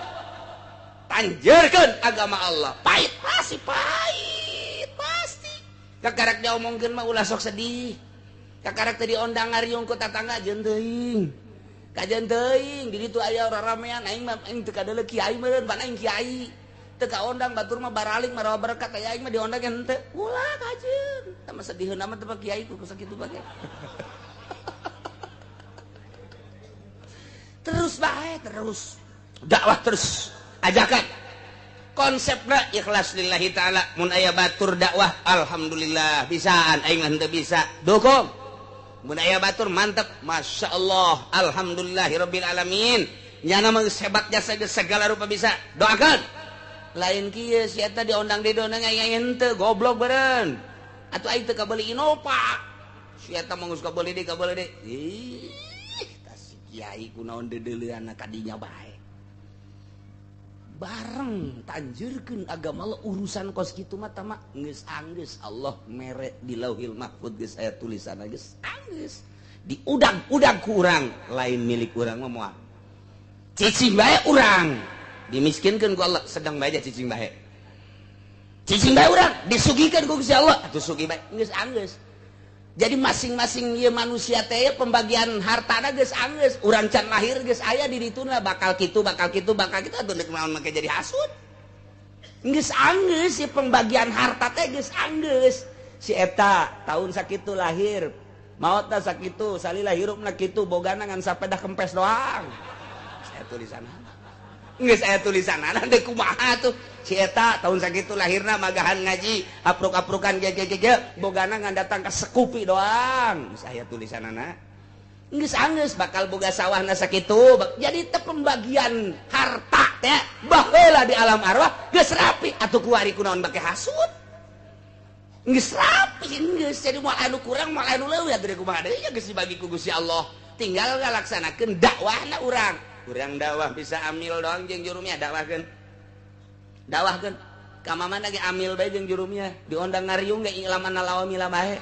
tanjerkeun agama Allah. Pahit pasti, pahit pasti. Kakarak diomongkeun mah ulah sok sedih. Kakarak teh diondang ngariung ku tatangga jeung teuing. Kajeun teuing di ditu aya raramean aing mah aing teu kadeuleu kiai meureun pan aing kiai. Teu kaondang batur mah baraling marawa berkat aya aing mah diondang henteu. Ulah kajeun. Tah mah sediheun amat teh kiai ku sakitu bae. Terus bae terus. Dakwah terus. Ajakan. Konsepna ikhlas lillahi taala. Mun aya batur dakwah alhamdulillah bisaan aing mah henteu bisa. Dukung. Mun aya batur mantep, masya Allah, alhamdulillahirabbil alamin. Nyana mah geus hebat jasa geus segala rupa bisa. Doakan. Lain kieu si eta diondang didondang aing henteu goblok beureun. Atuh aing teu kabeuli Innova. Si eta mah geus kabeuli deui kabeuli deui. Ih, tah si kiai kunaon deudeuleunna kadinya bae. Bareng tanjurkeun agama Allah urusan kos kitu mah tama geus anggeus Allah mere di Lauhil Mahfud geus aya tulisanna geus anggeus diudag-udag ku urang lain milik urang mah moal cicing bae urang dimiskinkeun ku Allah sedang bae cicing bae urang disugihkeun ku Gusti Allah atuh sugih bae geus anggeus. Jadi masing-masing ieu manusia teh pembagian hartana geus anggeus, urang can lahir geus aya di dituna bakal kitu bakal kitu bakal kitu atuh deuk naon make jadi hasud. Geus anggeus si pembagian harta teh geus anggeus. Si eta tahun sakitu lahir, maotna sakitu, salila hirupna kitu, bogana ngan sapedah kempes doang. Saya tulisanana. Geus aya tulisanana deuk kumaha tuh. Si eta tahun sakitu lahirna magahan ngaji, apruk-aprukan ge ge ge bogana ngan datang ka sekupi doang. Geus aya tulisanana. Geus anggeus bakal boga sawahna sakitu. Jadi teh pembagian harta teh baheula di alam arwah geus rapi atuh kuari kunaon bake hasud. Geus rapi geus jadi moal anu kurang moal anu leuwih atuh kumaha deui nya geus dibagi ku Gusti Allah. Tinggal ngalaksanakeun dakwahna urang. Urang dakwah bisa amil doang jeung jurumnya dakwahkeun. Dakwahkeun ka mamana ge amil bae jeung jurumnya diondang ngariung ge ilaman lawamila bae.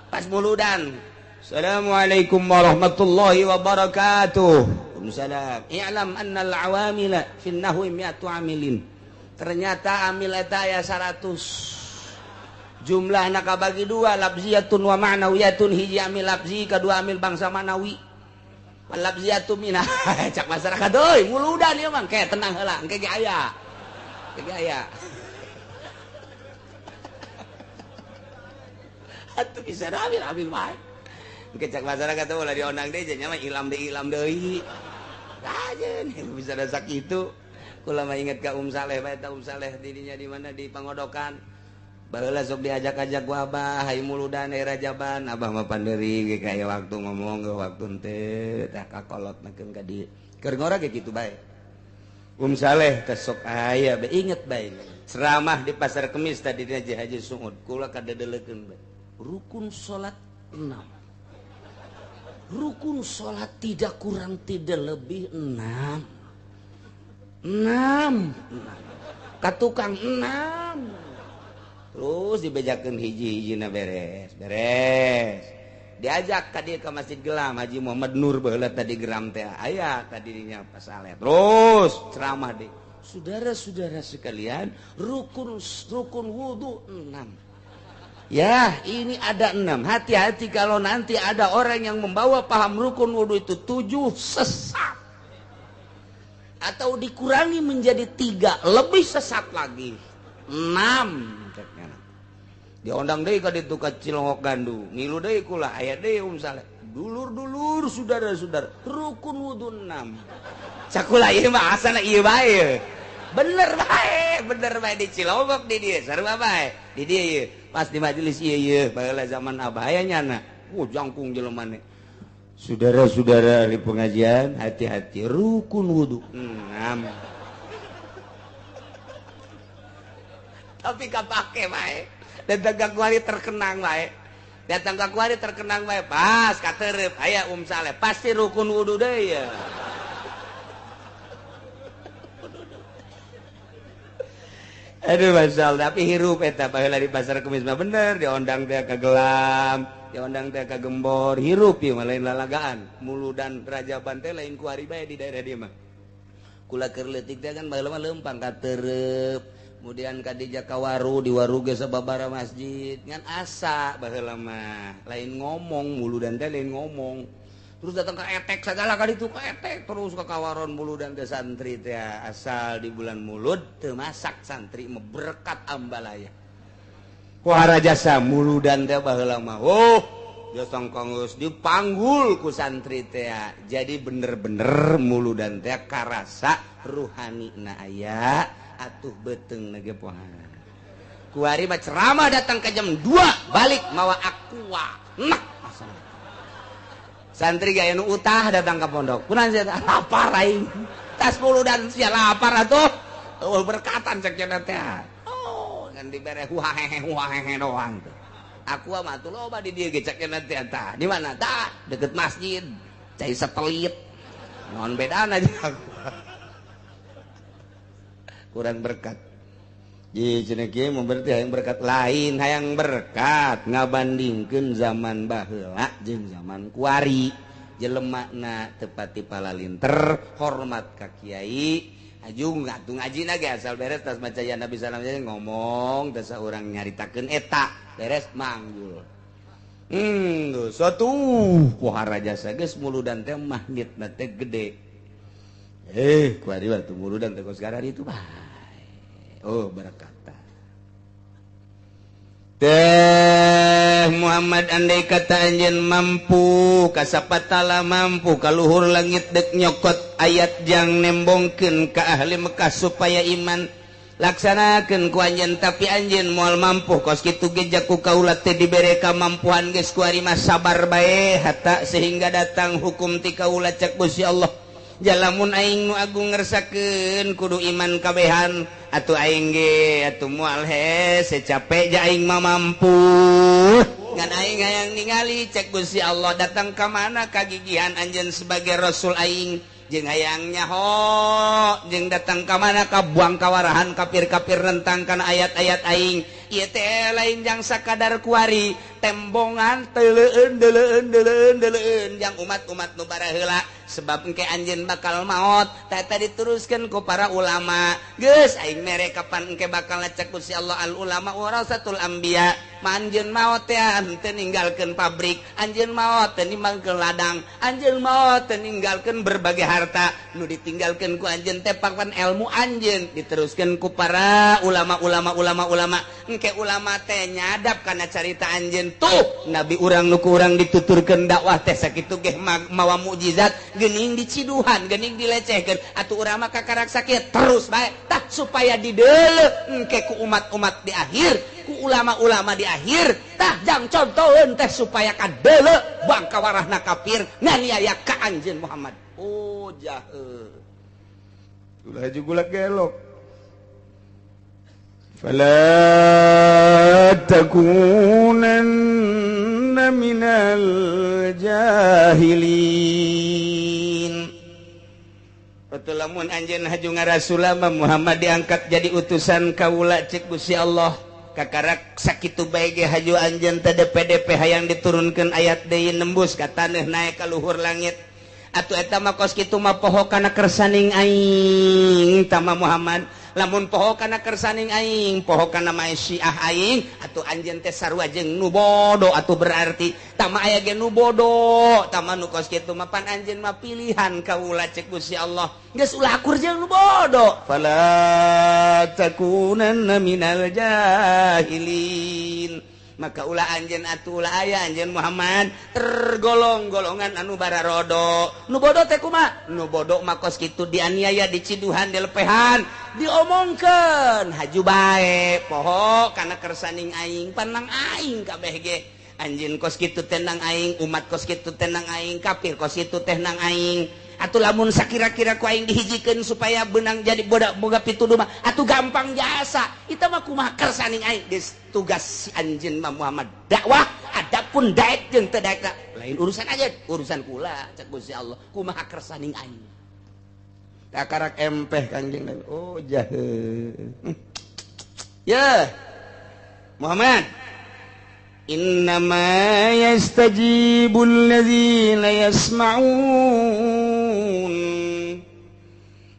Pas muludan. Assalamualaikum warahmatullahi wabarakatuh. Waalaikumsalam. I'lam annal awamila fin nahwi mi'atu amilin. Ternyata amil eta aya 100. Jumlahna kabagi dua, lafziyatun wa ma'nawiyatun. Hiji amil lafzi, kadua amil bangsa ma'nawi. Lafziyatun minah. Cak masyarakat euy, muludan ieu mah ke tenang heula, engke ge aya. Engke ge aya. Atuh bisa amil amil bae. Engke cak masyarakat teh ulah diondang deui nya mah ilam deui. Kajeun bisa da sakitu. Kula mah inget ka Saleh bae ta Saleh dirinya di mana di Pangodokan. Baheula sok diajak-ajak ku abah hayu muludan daerah Jaban, abah mah panderi ge kaya waktu ngomong ge waktu henteu tah kakolot nakeun ka dieu. Keur ngora ge kitu bae. Saleh teh sok aya bae inget bae. Ceramah di Pasar Kemis tadi dina Haji Suud, kula kadedelekeun bae. Rukun salat 6. Rukun salat tidak kurang tidak lebih 6. 6. Ka tukang 6. Terus dibejakeun hiji-hijina beres, beres. Diajak ka dieu ka Masjid Gelam Haji Muhammad Nur baheula tadi geram teh aya tadi dinya Pak Saleh. Terus ceramah deui. Saudara-saudara sekalian, rukun wudu 6. Ya, ini ada 6. Hati-hati kalau nanti ada orang yang membawa paham rukun wudu itu 7 sesat. Atau dikurangi menjadi 3, lebih sesat lagi. 6. Diondang deui ka ditu ka Cilongok Gandu, ngilu deui kula aya deui Saleh. Dulur-dulur saudara-saudara, rukun wudu 6. Cakula ieu mah asana ieu bae. Bener bae di Cilongok di dieu sarua bae. Di dieu ieu pas di majelis ieu ieu baheula zaman abah aya nyana. Jangkung jelema ne. Saudara-saudara ahli pengajian, hati-hati rukun wudu 6. Tapi kapake bae. Datang ka kuari terkenang bae. Datang ka kuari terkenang bae. Pas katerep aya Saleh pasti rukun wudu deui ya. Aduh masal tapi hirup eta baheula di Pasar Kemis mah bener diondang teh ka Gelam, diondang teh ka Gembor, hirup ieu mah lain lalagaan. Muludan Rajaban teh lain kuari bae di daerah dieu mah. Kula keur leutik teh kan baheula mah leumpang katerep. Kemudian kadija kawaru di waru ge sababara masjid ngan asa baheula mah lain ngomong muludan teh lain ngomong terus datang ke etek segala kali itu ke etek terus ke kawaron muludan teh santri teh asal di bulan mulud teu masak santri mah berkat ambalaya kuara jasa muludan teh baheula mah oh jasa geus dipanggul ku santri teh jadi bener-bener muludan teh karasa ruhani na aya atuh beteng nage pohan. Kuari mah ceramah datang ke jam 2 balik mawa aqua. Nah, santri gaya nu utah datang ke pondok. Kunaon sia lapar aing. Tas muludan sia lapar atuh. Oh berkatan cek cenah teh. Oh, ngan dibere huahehe huahehe doang tuh. Aqua mah atuh loba di dieu ge cek cenah teh tah. Di mana tah? Deket masjid. Cai setelit. Naon bedana jeung aqua. Kurang berkat. Ji cenah kieu mah berarti hayang berkat lain, hayang berkat ngabandingkeun zaman baheula jeung zaman kuari. Jelemana teu pati palalinter, hormat ka kiai, ajung atuh ngajina ge asal beres tas maca ya Nabi salam ngomong teh saurang nyaritakeun eta, beres manggul. Suatu pohara jasa geus muludan teh magnetna teh gede. Kuari waktu muludan teh kos garari itu bae. Oh, berkata. Teh Muhammad andai kata anjeun mampu kasapatala mampu kaluhur langit dek nyokot ayat jang nembongkeun ka ahli Mekah supaya iman laksanakeun ku anjeun tapi anjeun moal mampu kos kitu ge jaku kaula teh dibere kamampuan geus kuari mah sabar bae hatta sehingga datang hukum ti kaula cek Gusti Allah. Jalamun aing nu agung ngersakeun kudu iman kabehan atuh aing ge atuh moal hese capek ja aing mah mampu ngan aing hayang ningali cek Gusti Allah datang ka mana kagigihan anjeun sebagai rasul aing jeung hayang nyaho jeung datang ka mana ka buang kawarahan kafir-kafir nentang kana ayat-ayat aing ieu teh lain jang sakadar kuari tembongan teuleun deuleun deuleun deuleun jang umat-umat nu baraheula sebab engke anjeun bakal maot tah diteruskeun ku para ulama geus aing mere kapan engke bakal ngecek Gusti Allah al ulama warasatul anbiya ma anjeun maot teh henteu ninggalkeun pabrik anjeun maot teu ninggalkeun ladang anjeun maot teu ninggalkeun berbagai harta nu ditinggalkeun ku anjeun teh teh ilmu anjeun diteruskeun ku para ulama-ulama ulama-ulama engke ulama teh nyadap kana carita anjeun tuh nabi urang nu ku urang dituturkeun dakwah teh sakitu geh mawa mukjizat geuning diciduhan geuning dilecehkeun atuh urang mah kakarak sakieu terus bae tah supaya dideuleu engke ku umat-umat di akhir ku ulama-ulama di akhir tah jang contoheun teh supaya kadeuleu bangka warahna kafir nganiaya ka anjeun Muhammad. Oh jahe ulah gula gelok fala takunanna minal jahilin. Betul lamun anjeun haju ngarasulama Muhammad diangkat jadi utusan kaula cek Gusti Allah kakarak sakitu bae ge haju anjeun teh DPDP hayang diturunkeun ayat deui nembus ka taneuh naek ka luhur langit atuh eta mah kos kitu mah poho kana kersaning aing tama Muhammad lamun poho kana kersaning aing poho kana Syiah aing atuh anjeun teh sarua jeung nu bodoh atuh berarti tama aya ge nu bodoh tama nu kos kitu mah pan anjeun mah pilihan kaula cek Gusti Allah geus ulah akur jeung nu bodoh fala takunanna minal jahilin. Maka ulah anjeun atuh ulah aya anjeun Muhammad tergolong golongan anu bararodo nu bodoh teh kumaha nu bodoh mah kos kitu dianiaya diciduhan dilepehan diomongkeun haju bae poho kana kersaning aing panang aing kabeh ge anjeun kos kitu teh nang aing umat kos kitu teh nang aing kafir kos kitu teh nang aing atuh lamun sakira-kira ku aing dihijikeun supaya benang jadi bodak boga pituduh mah atuh gampang jasa itu mah kumaha kersaning aing geus tugas si anjeun mah Muhammad dakwah adapun daek jeung teu daek lain urusan aja urusan kula cek Gusti Allah kumaha kersaning aing takarak empeh Kangjeng Nabi. Oh jahe ya Muhammad innama yastajibul ladzina yasma'un.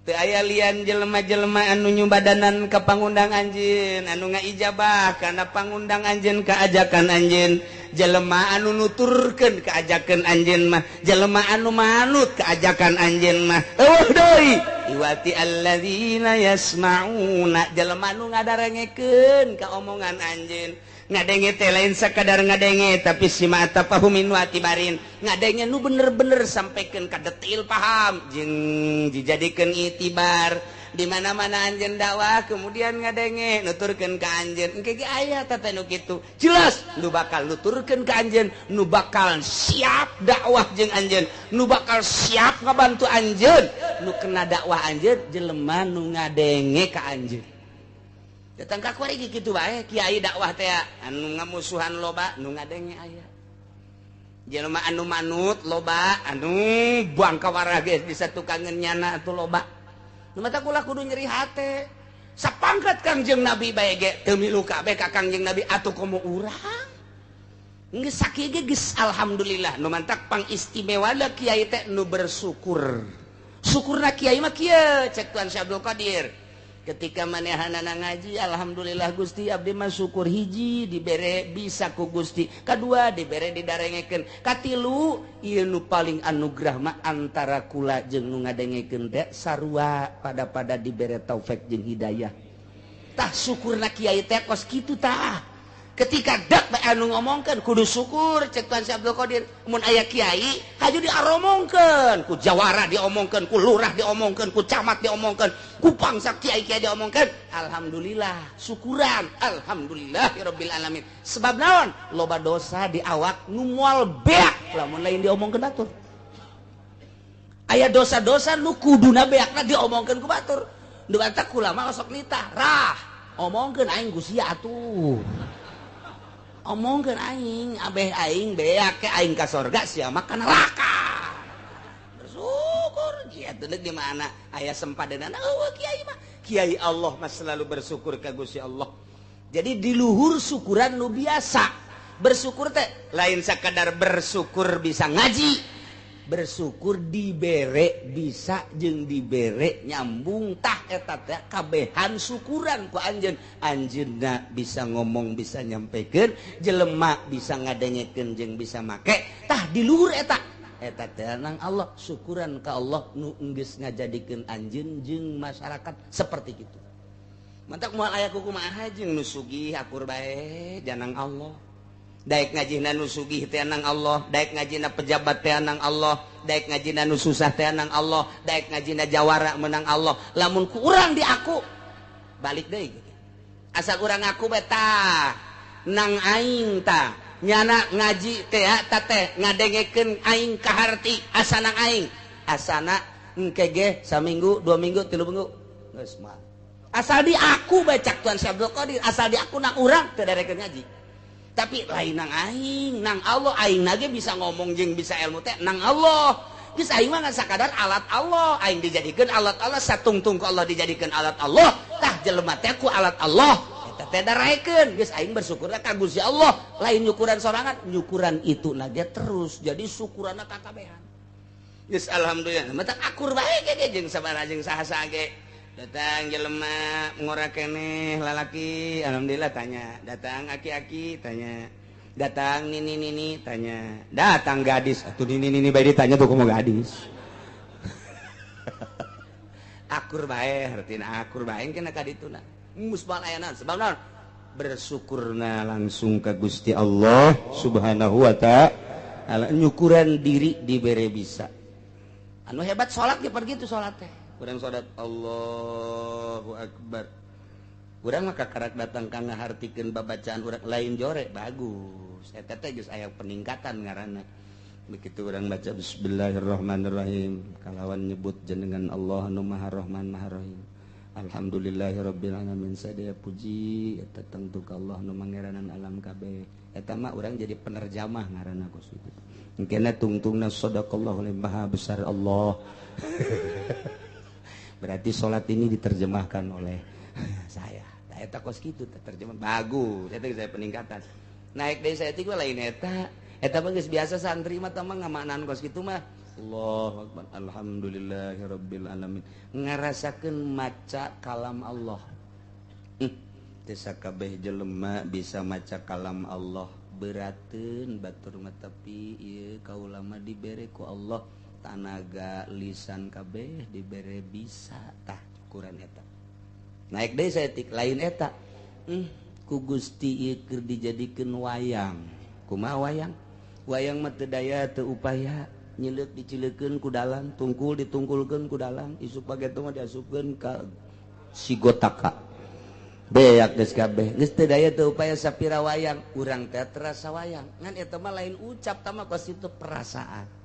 Teu aya lian jelema-jelema anu nyubadanan ka pangundang anjeun anu ngaijabah kana pangundang anjeun kaajakan anjeun jelema anu nuturkeun kaajakan anjeun mah jelema anu manut kaajakan anjeun mah eueuh deui iwati alladzina yasma'una jelema anu ngadarengekeun ka omongan anjeun ngadenge teh lain sakadar ngadenge tapi sima tafahumin wa tibarin ngadenge nu bener-bener sampaikan ka detil paham jeung dijadikeun itibar di mana-mana anjeun dakwah kemudian ngadenge nuturkeun ka anjeun engke ge aya teh nu kitu jelas nu bakal nuturkeun ka anjeun nu bakal siap dakwah jeung anjeun nu bakal siap ngabantu anjeun nu kena dakwah anjeun jelema nu ngadenge ka anjeun datang ka kuari kitu bae kiai dakwah teh anu ngamusuhan loba nu ngadenge aya jelema anu manut loba anu bangka warah geus bisa tukangeun nyana atuh loba nu mata kula kudu nyeri hate sapangkat Kangjeng Nabi bae ge teu milu kabeh ka Kangjeng Nabi atuh komo urang geus sakieu ge geus alhamdulillah nu mantak pangistimewana kiai teh nu bersyukur syukurna kiai mah kieu cek Tuan Syekh Abdul Qadir ketika manehanana ngaji alhamdulillah Gusti abdi mah syukur hiji dibere bisa ku Gusti kadua dibere didarengekeun katilu ieu nu paling anugerah mah antara kula jeung nu ngadengekeun teh sarua pada-pada dibere taufik jeung hidayah tah syukurna kiai teh kos kitu tah ketika dak bae anu ngomongkeun kudu syukur cek Tuan Syekh Abdul Qadir mun aya kiai haju diaromongkeun ku jawara diomongkeun ku lurah diomongkeun ku camat diomongkeun ku bangsa kiai-kiai diomongkeun alhamdulillah syukuran alhamdulillahirabbil alamin sebab naon loba dosa di awak nu moal beak lamun lain diomongkeun batur aya dosa-dosa nu kuduna beakna diomongkeun ku batur nu batak ulama osok nitah rah omongkeun aing ku sia atuh omongkeun aing abeh aing beak ke aing ka sorga sia mah ka neraka bersyukur kieu teh di mana aya sempadanana eueuh kiai mah kiai Allah mah selalu bersyukur ka Gusti Allah jadi di luhur syukuran nu biasa bersyukur teh lain sakadar bersyukur bisa ngaji bersyukur dibere bisa jeung dibere nyambung tah eta teh kabehan syukuran ku anjeun anjeunna bisa ngomong bisa nyampekeun jelema bisa ngadengekeun jeung bisa make tah di luhur eta Eta teh nang Allah, syukuran ka Allah nu geus ngajadikeun anjeun jeung masyarakat seperti kitu. Mantak moal aya kumaha jeung nu sugih akur bae janang Allah. Daek ngajina nu sugih teh nang Allah, daek ngajina pejabat teh nang Allah, daek ngajina nu susah teh nang Allah, daek ngajina jawara menang Allah. Lamun ku urang di aku balik deui. Asal urang ngaku bae tah nang aing tah nyana ngaji teh ta teh ngadengekeun aing kaharti asana aing. Asana engke ge saminggu, 2 minggu, 3 minggu geus mah. Asal di aku bae cak Tuan Syekh Abdul Qadir, asal di aku nang urang teu darekeun ngaji. Tapi lain nang aing, nang Allah aing nage bisa ngomong jeung bisa ilmu teh nang Allah. Geus aing mah ngan sakadar alat Allah, aing dijadikeun alat Allah, satungtung ku Allah dijadikeun alat Allah. Tah jelema teh ku alat Allah. Eta teh daraekeun, geus aing bersyukurna ka Gusti Allah, lain nyukuran sorangan, nyukuran itu nage terus. Jadi syukuranna kakabehan. Geus alhamdulillah, mata akur bae ge jeung sabaraha jeung saha-saha ge. Datang jelema ngora keneh lalaki, alhamdulillah tanya. Datang aki-aki tanya. Datang nini-nini tanya. Datang gadis, atuh nini-nini bae ditanya tuh kumaha gadis. Akur bae, hartina akur bae kena ka dituna. Geus moal aya naon, sebab naon? Bersyukurna langsung ka Gusti Allah Subhanahu wa ta'ala. Nyukuran diri dibere bisa. Anu hebat salat ge pergi tuh salat teh. Urang salat Allahu Akbar. Urang mah kakarak datang ka ngahartikeun babacaan urang lain jore bagus. Eta teh geus aya peningkatan ngaranna. Begitu urang baca bismillahirrahmanirrahim kalawan nyebut jenengan Allah nu Maha Rahman Maha Rahim. Alhamdulillahirabbil alamin sadaya puji eta tangtu ka Allah nu mangeranan alam kabeh. Eta mah urang jadi penerjamah ngaranna kos kitu. Engkena tungtungna sadaqallahu maha besar Allah. Berarti sholat ini diterjemahkan oleh saya. Nah, eta kos kitu terjemah bagus. Eta saya peningkatan. Naik deui saya tiga lain eta. Eta mah geus biasa santri mah tah mah ngamaknaan kos kitu mah. Allahu akbar. Alhamdulillahirabbil alamin. Ngarasakeun maca kalam Allah. Teu sakabeh jelema bisa maca kalam Allah. Berateun batur mah tapi ieu kaula mah dibere ku Allah tanaga lisan kabeh dibere bisa tah ukuran eta. Naik deui saeutik lain eta. Ku Gusti ieu keur dijadikeun wayang. Kumaha wayang? Wayang mah teu daya teu upaya, nyileuk dicileukeun ku dalang, tungkul ditungkulkeun ku dalang, isuk pageto mah diasupkeun ka sigotaka. Beak geus kabeh. Geus teu daya teu upaya sapira wayang, urang teh terasa wayang. Ngan eta mah lain ucap tah mah kos itu perasaan.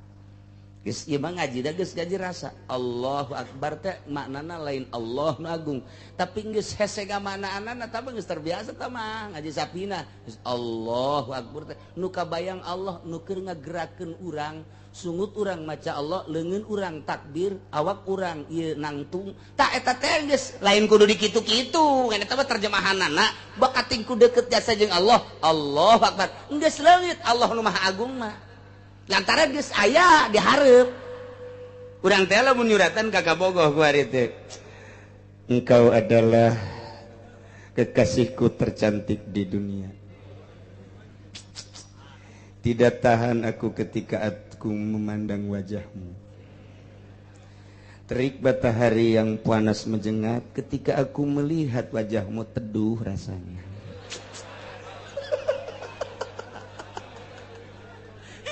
Geus ieu mah ngaji da geus ngaji rasa. Allahu akbar teh maknana lain Allah nu agung, tapi geus hese ngamaknaanana tah geus terbiasa tah mah ngaji sapina. Geus Allahu akbar teh nu kabayang Allah nu keur ngagerakeun urang, sungut urang maca Allah, leungeun urang takbir, awak urang ieu nangtung. Tah eta teh geus lain kudu dikitu-kitu, ngan eta mah terjemahanana bakating ku deukeut jasa jeung Allah. Allahu akbar. Geus leungit Allah nu Maha Agung mah. Lantaran geus aya dihareup. Urang teh lamun nyuratan ka kabogoh ku ari teh. Engkau adalah kekasihku tercantik di dunia. Tidak tahan aku ketika aku memandang wajahmu. Terik matahari yang panas menjengat ketika aku melihat wajahmu teduh rasanya.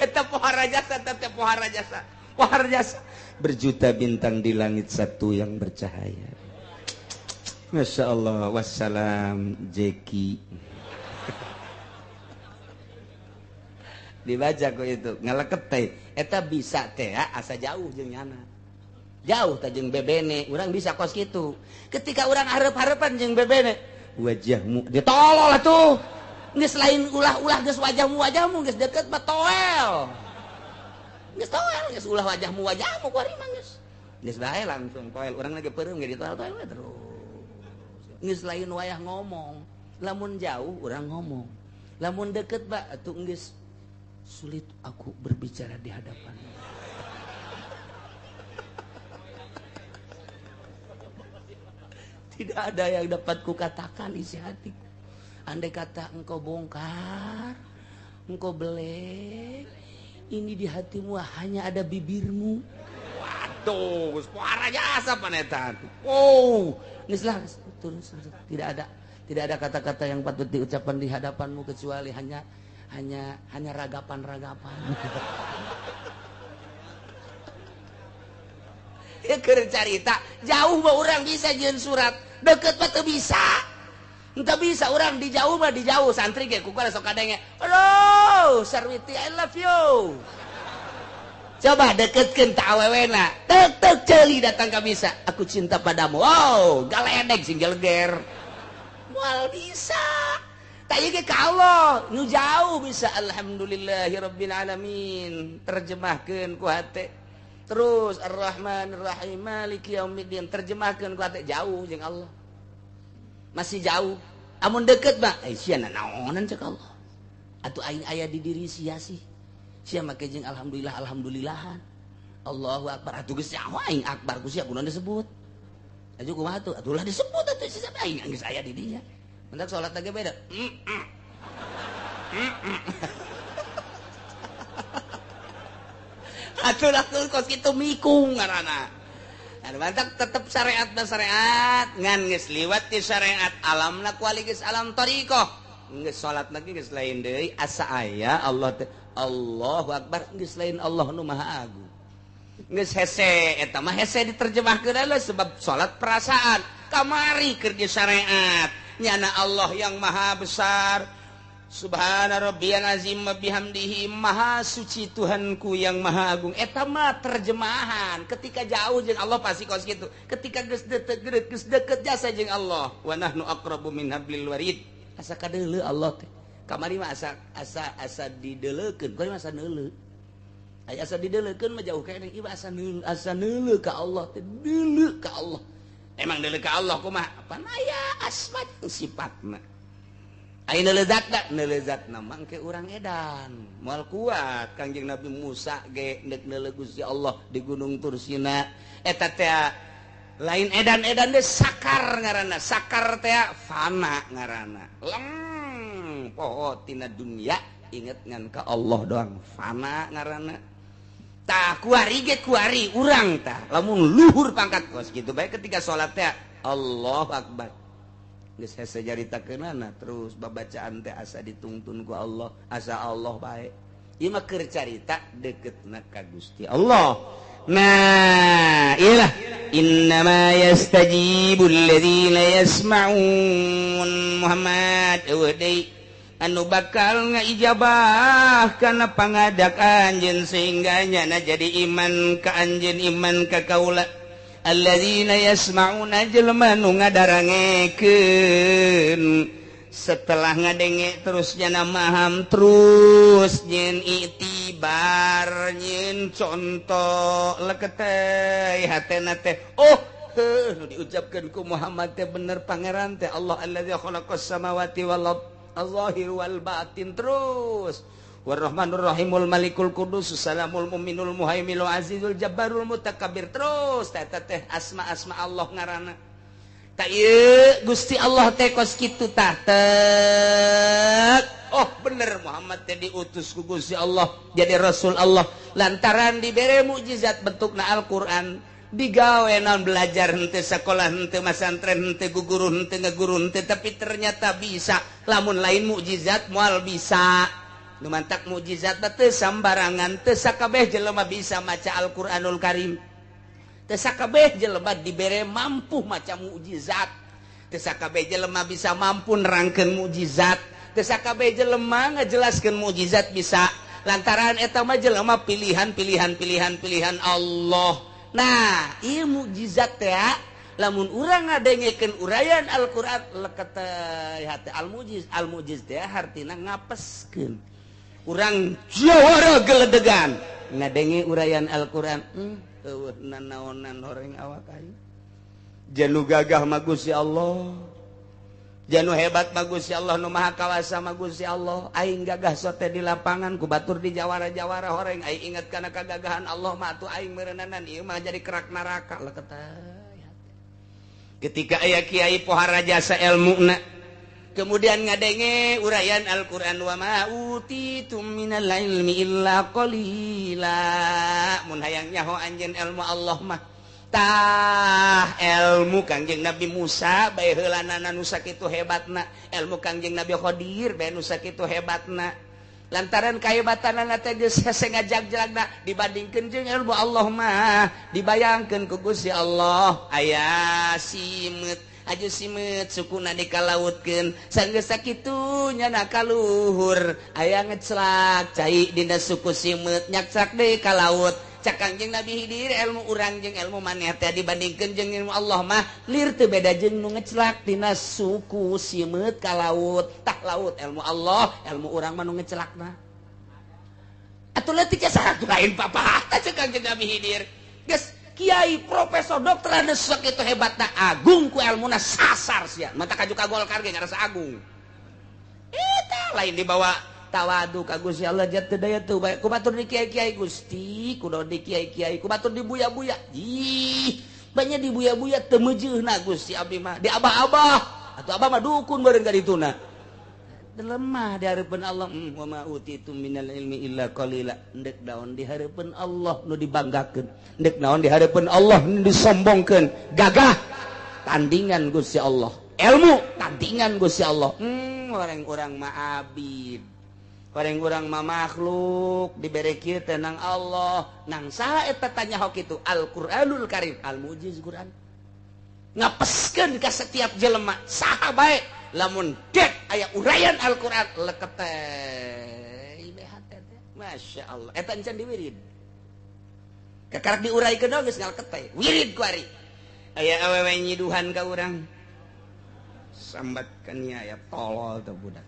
Eta pohara jasa, teh pohara jasa, pohara jasa. Berjuta bintang di langit satu yang bercahaya. Masya Allah, wassalam Jeki. Dibaca kok itu ngaleket teh. Eta bisa teh asa jauh jeung nyana. Jauh teh jeung bebene, urang bisa kos kitu. Ketika urang hareup-hareupan jeung bebene, wajahmu ditolol atuh. Geus lain ulah-ulah geus wajahmu geus deket mah toel. Geus toel geus ulah wajahmu ku ari mah geus. Geus bae langsung toel, urang lagi peureum ge ditoel-toel we terus. Geus lain wayah ngomong, lamun jauh urang ngomong. Lamun deket ba atuh geus sulit aku berbicara di hadapan. Tidak ada yang dapat kukatakan isi hatiku. Andai kata engkau bongkar, engkau belek, Ini di hatimu hanya ada bibirmu. Waduh, suara jasa panetan. Oh, geus lah turun, tidak ada kata-kata yang patut diucapkan di hadapanmu kecuali hanya hanya hanya ragapan-ragapan. Ya keur carita, jauh mah urang bisa jeung surat, deket mah teu bisa. Entah bisa orang di jauh mah di jauh santri ge ku sok kadenge. Halo, Sarwiti, I love you. Coba deketkeun ta awewena. Tek tek ceuli datang ka bisa. Aku cinta padamu. Wow, galedeg sing geleger. Moal bisa. Tak ieu ge ka Allah, nu jauh bisa alhamdulillahirabbil alamin. Terjemahkeun ku hate. Terus Ar-Rahmanir-Rahim Maliki yaumiddin terjemahkeun ku hate jauh jeung Allah. Masih jauh. Amun deket mah, eh sia naonan cek Allah. Atuh aing aya di diri sia sih. Sia make jeung alhamdulillah alhamdulillahan. Allahu akbar atuh geus nyaho aing akbar ku sia kunaon disebut. Atuh kumaha tuh? Atuh lah disebut atuh sia aing geus aya di dinya. Mentak salat lagi beda. Atuh lah kos kitu mikung ngaranna. Anu mantak tetep syariat dan syariat ngan geus liwat di syariat alamna kuali geus alam thariqah. Geus salat lagi geus lain deui asa aya Allah teh Allahu akbar geus lain Allah nu maha agung. Geus hese eta mah hese diterjemahkeun lah sebab salat perasaan kamari keur di syariat nyana Allah yang maha besar. Subhana rabbiyal azim wa bihamdihi, maha suci Tuhanku yang maha agung. Eta mah terjemahan ketika jauh jeung Allah pasti kos kitu. Ketika geus deket geus deket jasa jeung Allah. Wa nahnu aqrabu min hablil warid. Asa kadeuleu Allah teh. Kamari mah asa asa asa dideleukeun, kamari mah asa neuleu. Aya asa dideleukeun mah jauh keneh, ieu asa neuleu, asa neuleu ka Allah teh, deuleu ka Allah. Emang deuleu ka Allah kumaha? Pan aya asma jeung sifatna. Aya neuleu zatna, neuleu zatna mah engke urang edan. Moal kuat Kangjeng Nabi Musa ge neuk neuleu Gusti Allah di Gunung Tursina. Eta teh lain edan-edan deh sakar ngaranna, sakar teh fana ngaranna. Leng poho tina dunia inget ngan ka Allah doang fana ngaranna. Tah kuari ge kuari urang tah lamun luhur pangkat kos kitu bae ketika salat teh Allahu akbar. Geus hese caritakeunana terus babacaan teh asa ditungtun ku Allah, asa Allah bae. Ieu mah keur carita deketna ka Gusti Allah. Nah, iyalah innama yastajibul ladzina yasma'un. Muhammad eueuh deui anu bakal ngaijabah kana pangadak anjeun sehingga nyana jadi iman ka anjeun, iman ka kaula. Alladzina yasma'una jelema nu ngadarangekeun setelah ngadenge terus nyana maham terus nyen itibar nyen contoh leketeh hatena teh oh heuh nu diucapkeun ku Muhammad teh bener pangeran teh Allah allazi khalaqas samawati wal ard az-zahir wal batin terus warahmanur rahimul malikul qudus salamul mu'minul muhaiminul azizul jabbarul mutakabbir terus teh teh asma-asma Allah ngaranna. Tak ieu Gusti Allah teh kos kitu tah tek. Oh bener Muhammad teh diutus ku Gusti Allah jadi rasul Allah lantaran dibere mukjizat bentukna Al-Qur'an digawe naon belajar henteu sakolah henteu masantren henteu guguru henteu ngaguru henteu tapi ternyata bisa lamun lain mukjizat moal bisa. Nu mantak mukjizat teh sambarangan teu sakabeh jelema bisa maca Al-Qur'anul Karim. Teu sakabeh jelema dibere mampu maca mukjizat. Teu sakabeh jelema bisa mampu nerangkeun mukjizat. Teu sakabeh jelema ngajelaskeun mukjizat bisa. Lantaran eta mah jelema pilihan pilihan pilihan pilihan Allah. Nah, ieu mukjizat teh lamun urang ngadengekeun uraian Al-Qur'an leket hate al-mujiz. Al-mujiz teh hartina ngapeskeun. Urang jawara geledegan ngadenge uraian Al-Qur'an. Eueuh nanaonan horeng awak aing. Janu gagah mah Gusti Allah. Janu hebat mah Gusti Allah, nu maha kawasa mah Gusti Allah. Aing gagah sote di lapangan ku batur di jawara-jawara horeng. Aing inget kana kagagahan Allah mah atuh aing meureunana ieu mah jadi kerak neraka leket. Ketika aya kiai pohara jasa elmuna Kemudian ngadenge uraian Al-Qur'an wa ma utitum minal ilmi illa qalila. Mun hayang nyaho anjeun ilmu Allah mah tah ilmu Kangjeng Nabi Musa bae heulanana nu sakitu hebatna, ilmu Kangjeng Nabi Khadir bae nu sakitu hebatna. Lantaran kahebatanana teh geus hese ngajag-jagna dibandingkeun jeung ilmu Allah mah dibayangkeun ku Gusti Allah aya simeut aju simeut sukuna dikalautkeun sanggeus sakitu nyana kaluhur aya ngecelak cai dina suku simeut nyakcak deui ka laut. Cak Kangjeng Nabi Hidir ilmu urang jeung ilmu maneh teh dibandingkeun jeung ilmu Allah mah lir teu beda jeung nu ngecelak dina suku simeut ka laut. Tah laut ilmu Allah, ilmu urang mah nu ngecelakna. Atuh leutik saha lain papah tah cek Kangjeng Nabi Hidir. Geus kiai profesor dokter anu sakitu hebatna agung ku ilmuna sasar sia. Mata kaju ka Golkar ge ngarasa agung. Eta lain dibawa tawadu ka Gusti Allah jat teu daya teu bae. Ku batur di kiai-kiai Gusti, kudu di kiai-kiai, ku batur di buya-buya. Ih, banyak di buya-buya teu meujeuhna Gusti abdi mah. Di abah-abah, atuh abah mah dukun bareng ka dituna. Lemah di hareupeun Allah, wa ma utitum minal ilmi illa qalila. Endek naon di hareupeun Allah nu dibanggakeun, endek naon di hareupeun Allah nu disombongkeun. Gagah tandingan Gusti Allah, ilmu tandingan Gusti Allah. Orang-orang mah abid, orang-orang mah makhluk dibere kieu teh nang Allah. Nang saha eta tanya hok itu Al-Qur'anul Karim, al-mujiz Qur'an. Ngapeskeun ka setiap jelema saha bae lamun dek aya uraian Al-Qur'an leket teh hate teh. Masya Allah eta encan diwirid. Kakarak diuraikeun geus ngaleket teh. Wirid ku ari. Aya awewe nyiduhan ka urang. Sambatkeun nya aya tolol teh budak.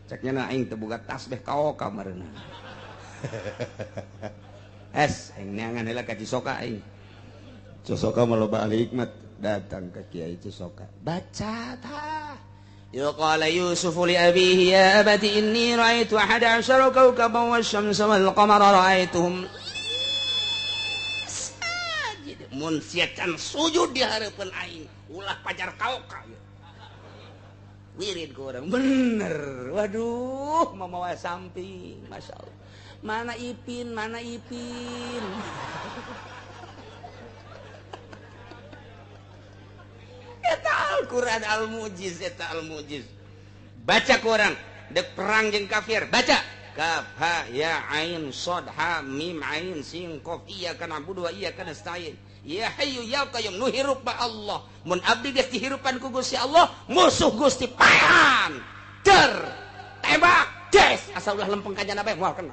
Ceknya na aing teu boga tasbih kaoka mareuna. Es aing neangan heula ka Cisoka aing. Cisoka mah loba ahli hikmat, datang ke Kiai Cisoka. Baca tah. Ya qala Yusuf li abihi ya abati inni ra'aitu ahada asyara kawkaban wasyamsa wal qamara ra'aituhum sajid. Mun sia can sujud di hareupeun aing, ulah pajar kaoka. Wirid ku orang bener. Waduh, mamawa samping, masya Allah. Mana Ipin, mana Ipin. Eta Al-Quran al-mujiz, eta al-mujiz. Baca ku orang, dek perang jeung kafir, baca. Kaf ha ya ain shad ha mim ain sin qaf iyyaka na'budu wa iyyaka nasta'in. Ya hayyu ya qayyum nu hirup ba Allah. Mun abdi geus dihirupan ku Gusti Allah, musuh Gusti paehan. Der, tembak, des, asal ulah lempeng ka jana bae moal kena.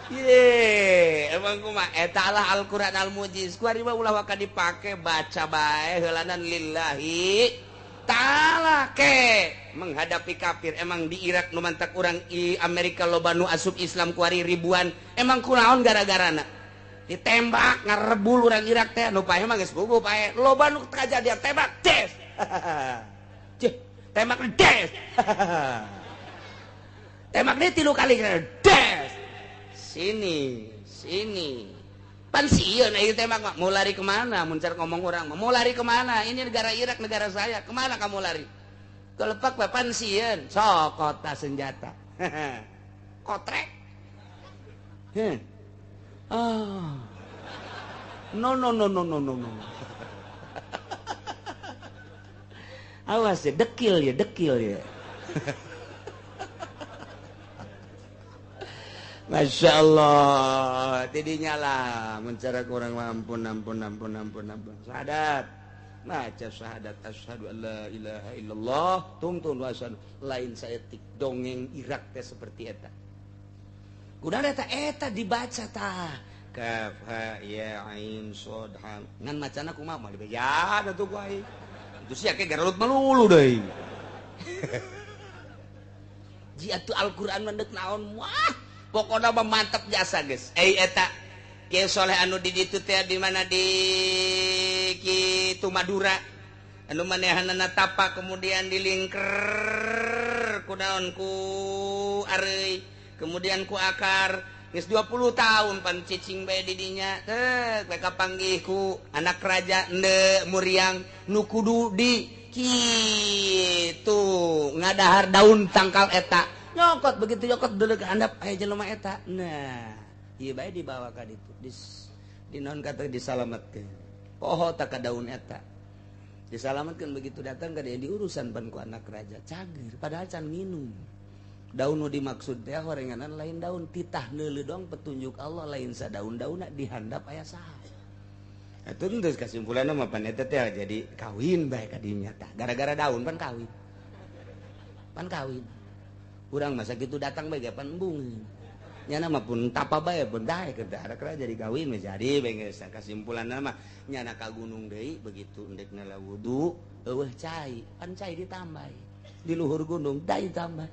Ye, emang kumaha eta lah Al-Qur'an al-mujiz. Ku ari mah ulah waka dipake, baca bae heulanan lillahi ta'ala ke menghadapi kafir. Emang di Irak nu mantak urang i Amerika loba nu asup Islam ku ari ribuan. Emang kunaon gara-garana? Ditembak ngarebul urang Irak teh nu pae mah geus puguh pae. Loba nu kajadian tembak des. Cih, tembak des. Tembak deui 3 kali des. Sini, sini. Pan sieun ieu tembak mah. Mau lari kemana? Mun car ngomong urang mah, mau lari kemana? Ini negara Irak, negara saya. Kemana kamu lari? Kelepak bae pan sieun. Sok kota senjata. Kotrek. Heh. Ah. No no no no no no no. Awas ya, dekil ya, dekil ya. Masya Allah, tidinya lah mencara kurang ampun ampun ampun ampun ampun. Syahadat, baca syahadat asyhadu an la ilaha illallah, tungtun wa asyhadu lain saeutik dongeng Irak teh seperti eta. Kuda eta eta dibaca tah. Kaf ha ya ain shad ha. Ngan macana kumaha mah dibeja atuh ku aing. Itu sia ke garelut melulu deui. Ji atuh Al-Qur'an mah deuk naon wah. Pokona mah mantep jasa geus. Eta Kiai Soleh anu di ditu teh di mana di kitu Madura. Anu manehanana tapa kemudian dilingker ku naon ku areuy, kemudian ku akar. Geus 20 tahun pan cicing bae di dinya teh bae kapanggih ku anak raja ende muriang nu kudu di Kitu ngadahar daun tangkal eta. Nyokot begitu nyokot deuleu ka handap aya jelema eta. Nah, ieu bae dibawa ka ditu. Di naon kata disalametkeun. Poho tak ka daun eta. Disalametkeun begitu datang ka dia diurusan pan ku anak raja. Cager padahal can minum. Daun nu dimaksud teh horenganan lain daun titah neuleu doang petunjuk Allah lain sadaun-daunna dihandap aya saha. Atuh geus kasimpulanna mah pan eta teh jadi kawin bae ka dinya tah. Gara-gara daun pan kawin. Pan kawin. Urang masa kitu datang bae ge pan embung. Nyana mah pun tapa bae pun daek keur jadi kawin mah jadi bae geus kasimpulanna mah nyana ka gunung deui begitu endek nala wudu eueuh cai, pan cai ditambah. Di luhur gunung dai tambah.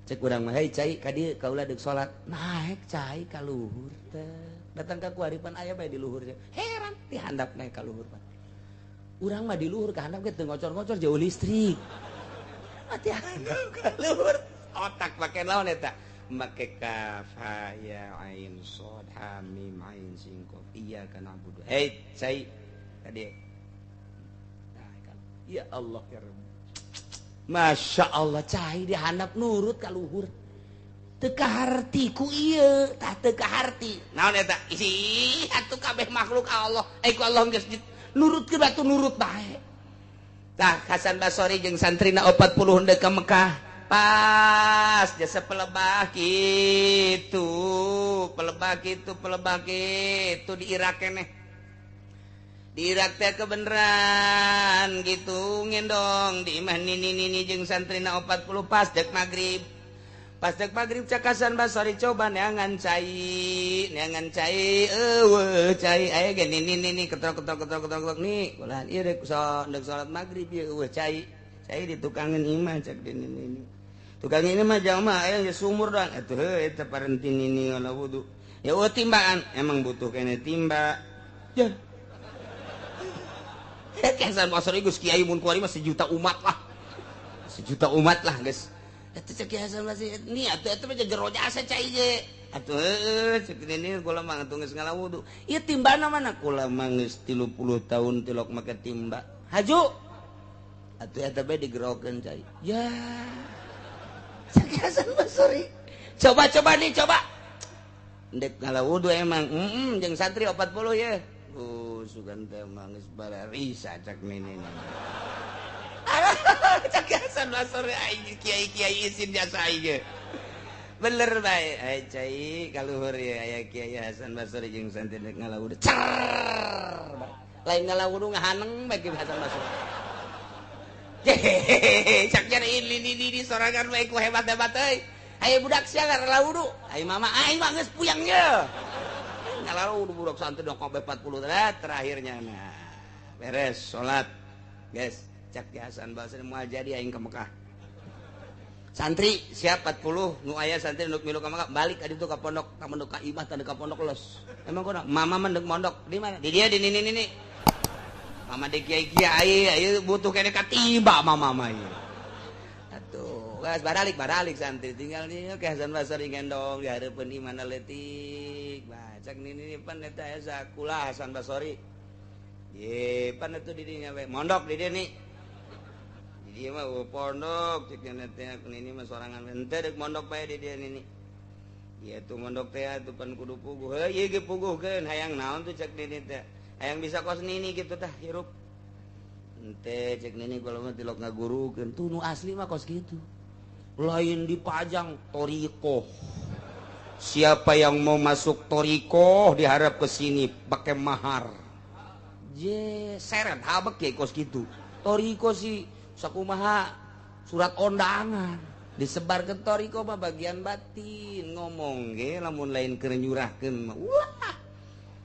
Cek urang mah hei cai ka dieu kaula deuk salat. Naek cai ka luhur teh. Datang ka kuari pan aya bae di luhur teh. Heran dihandap naek ka luhur pan. Urang mah di luhur ka handap ge teu ngocor-ngocor jauh listrik. Mati handap ka luhur. Otak pake naon eta? Make kaf ha ya ain shad ha mim ain sin qaf iyyaka na'budu. Hei cai ka dieu. Nah, ya Allah ya Rabb. Masya Allah cai dihandap nurut ka luhur. Teu kaharti ku ieu, tah teu kaharti. Naon eta? Ih, atuh kabeh makhluk Allah. Ku Allah geus nurutkeun batu nurut bae. Tah Hasan Basori jeung santrina 40 henteu ka Mekah. Pas jasa pelebah kitu, pelebah kitu, pelebah kitu di Irak keneh. Di Irak teh kebeneran gitu ngendong di imah nini-nini jeung santrina 40 pas dek magrib. Pas dek magrib cak Hasan Basori coba neangan cai eueuh cai aya ge nini-nini ketrok-ketrok ketrok-ketrok nih ulah ieu rek salat magrib ieu eueuh cai. Cai ditukangeun imah cak di nini-nini. Tukang ini mah jamaah aya geus sumur doang atuh heuh eta parenti nini ngala wudu. Ya eueuh timbaan emang butuh kene timba. Ya. Hasan Basri geus kiai mun kuari mah sejuta umat lah. Sejuta umat lah geus. Eta cek Hasan Basri ni atuh eta mah jero jasa cai ge. Atuh heueuh cek nini kula mah atuh geus ngala wudu. Ieu timbana mana kula mah geus 30 tahun tilok make timba. Haju. Atuh eta bae digerokeun cai. Ya. Cek Hasan Basri. Coba-coba nih coba. Ndek ngala wudu emang jeung santri 40 ye. Sugan teh mah geus bararisa cak nini. Cak Hasan Basri aing kiai-kiai isin jasa aing. Bener bae. Ai cai kaluhur ye aya Kiai Hasan Basri jeung santri rek ngala wudu. Cer. Lain ngala wudu ngahaneng bae Kiai Hasan Basri. Hehehe cak nyari ini sorangan bae ku hebat-hebat euy. Ayo budak sia ngala wudu. Ai mama aing mah geus puyang ye. Ngala wudu budak santri dong kabeh 40 terakhirnya nah beres salat. Guys, cak Ki Hasan Basri moal jadi aing ke Mekah. Santri siap 40 nu aya santri nu milu ka Mekah balik ka ditu ka pondok, ka mondok ka imah tanda ka pondok los. Emang kono mama mah deuk mondok di mana? Di dia di nini nini. Mama de kiai-kiai ieu butuh kene katiba mama mah ieu. Atuh, geus baralik santri tinggal di Ki Hasan Basri gendong di hareupeun imahna leutik. Cak nini pan eta aya sakulah Hasan Basri. Ye pan atuh di dinya we mondok di dieu nih. Di dieu mah pondok cek nya teh nini mah sorangan henteu deuk mondok bae di dieu nini. Ieu tuh mondok teh atuh pan kudu puguh. Heuh ieu ge puguhkeun hayang naon tuh cek nini teh. Hayang bisa kos nini kitu tah hirup. Henteu cek nini kula mah tilok ngagurukeun tuh nu asli mah kos kitu. Lain dipajang torikoh. Siapa yang mau masuk torikoh diharap ke sini pakai mahar. Je seret habek ya kos gitu. Toriko sih sakumaha surat undangan disebar ke toriko mah bagian batin ngomong ge lamun lain keur nyurahkeun mah wah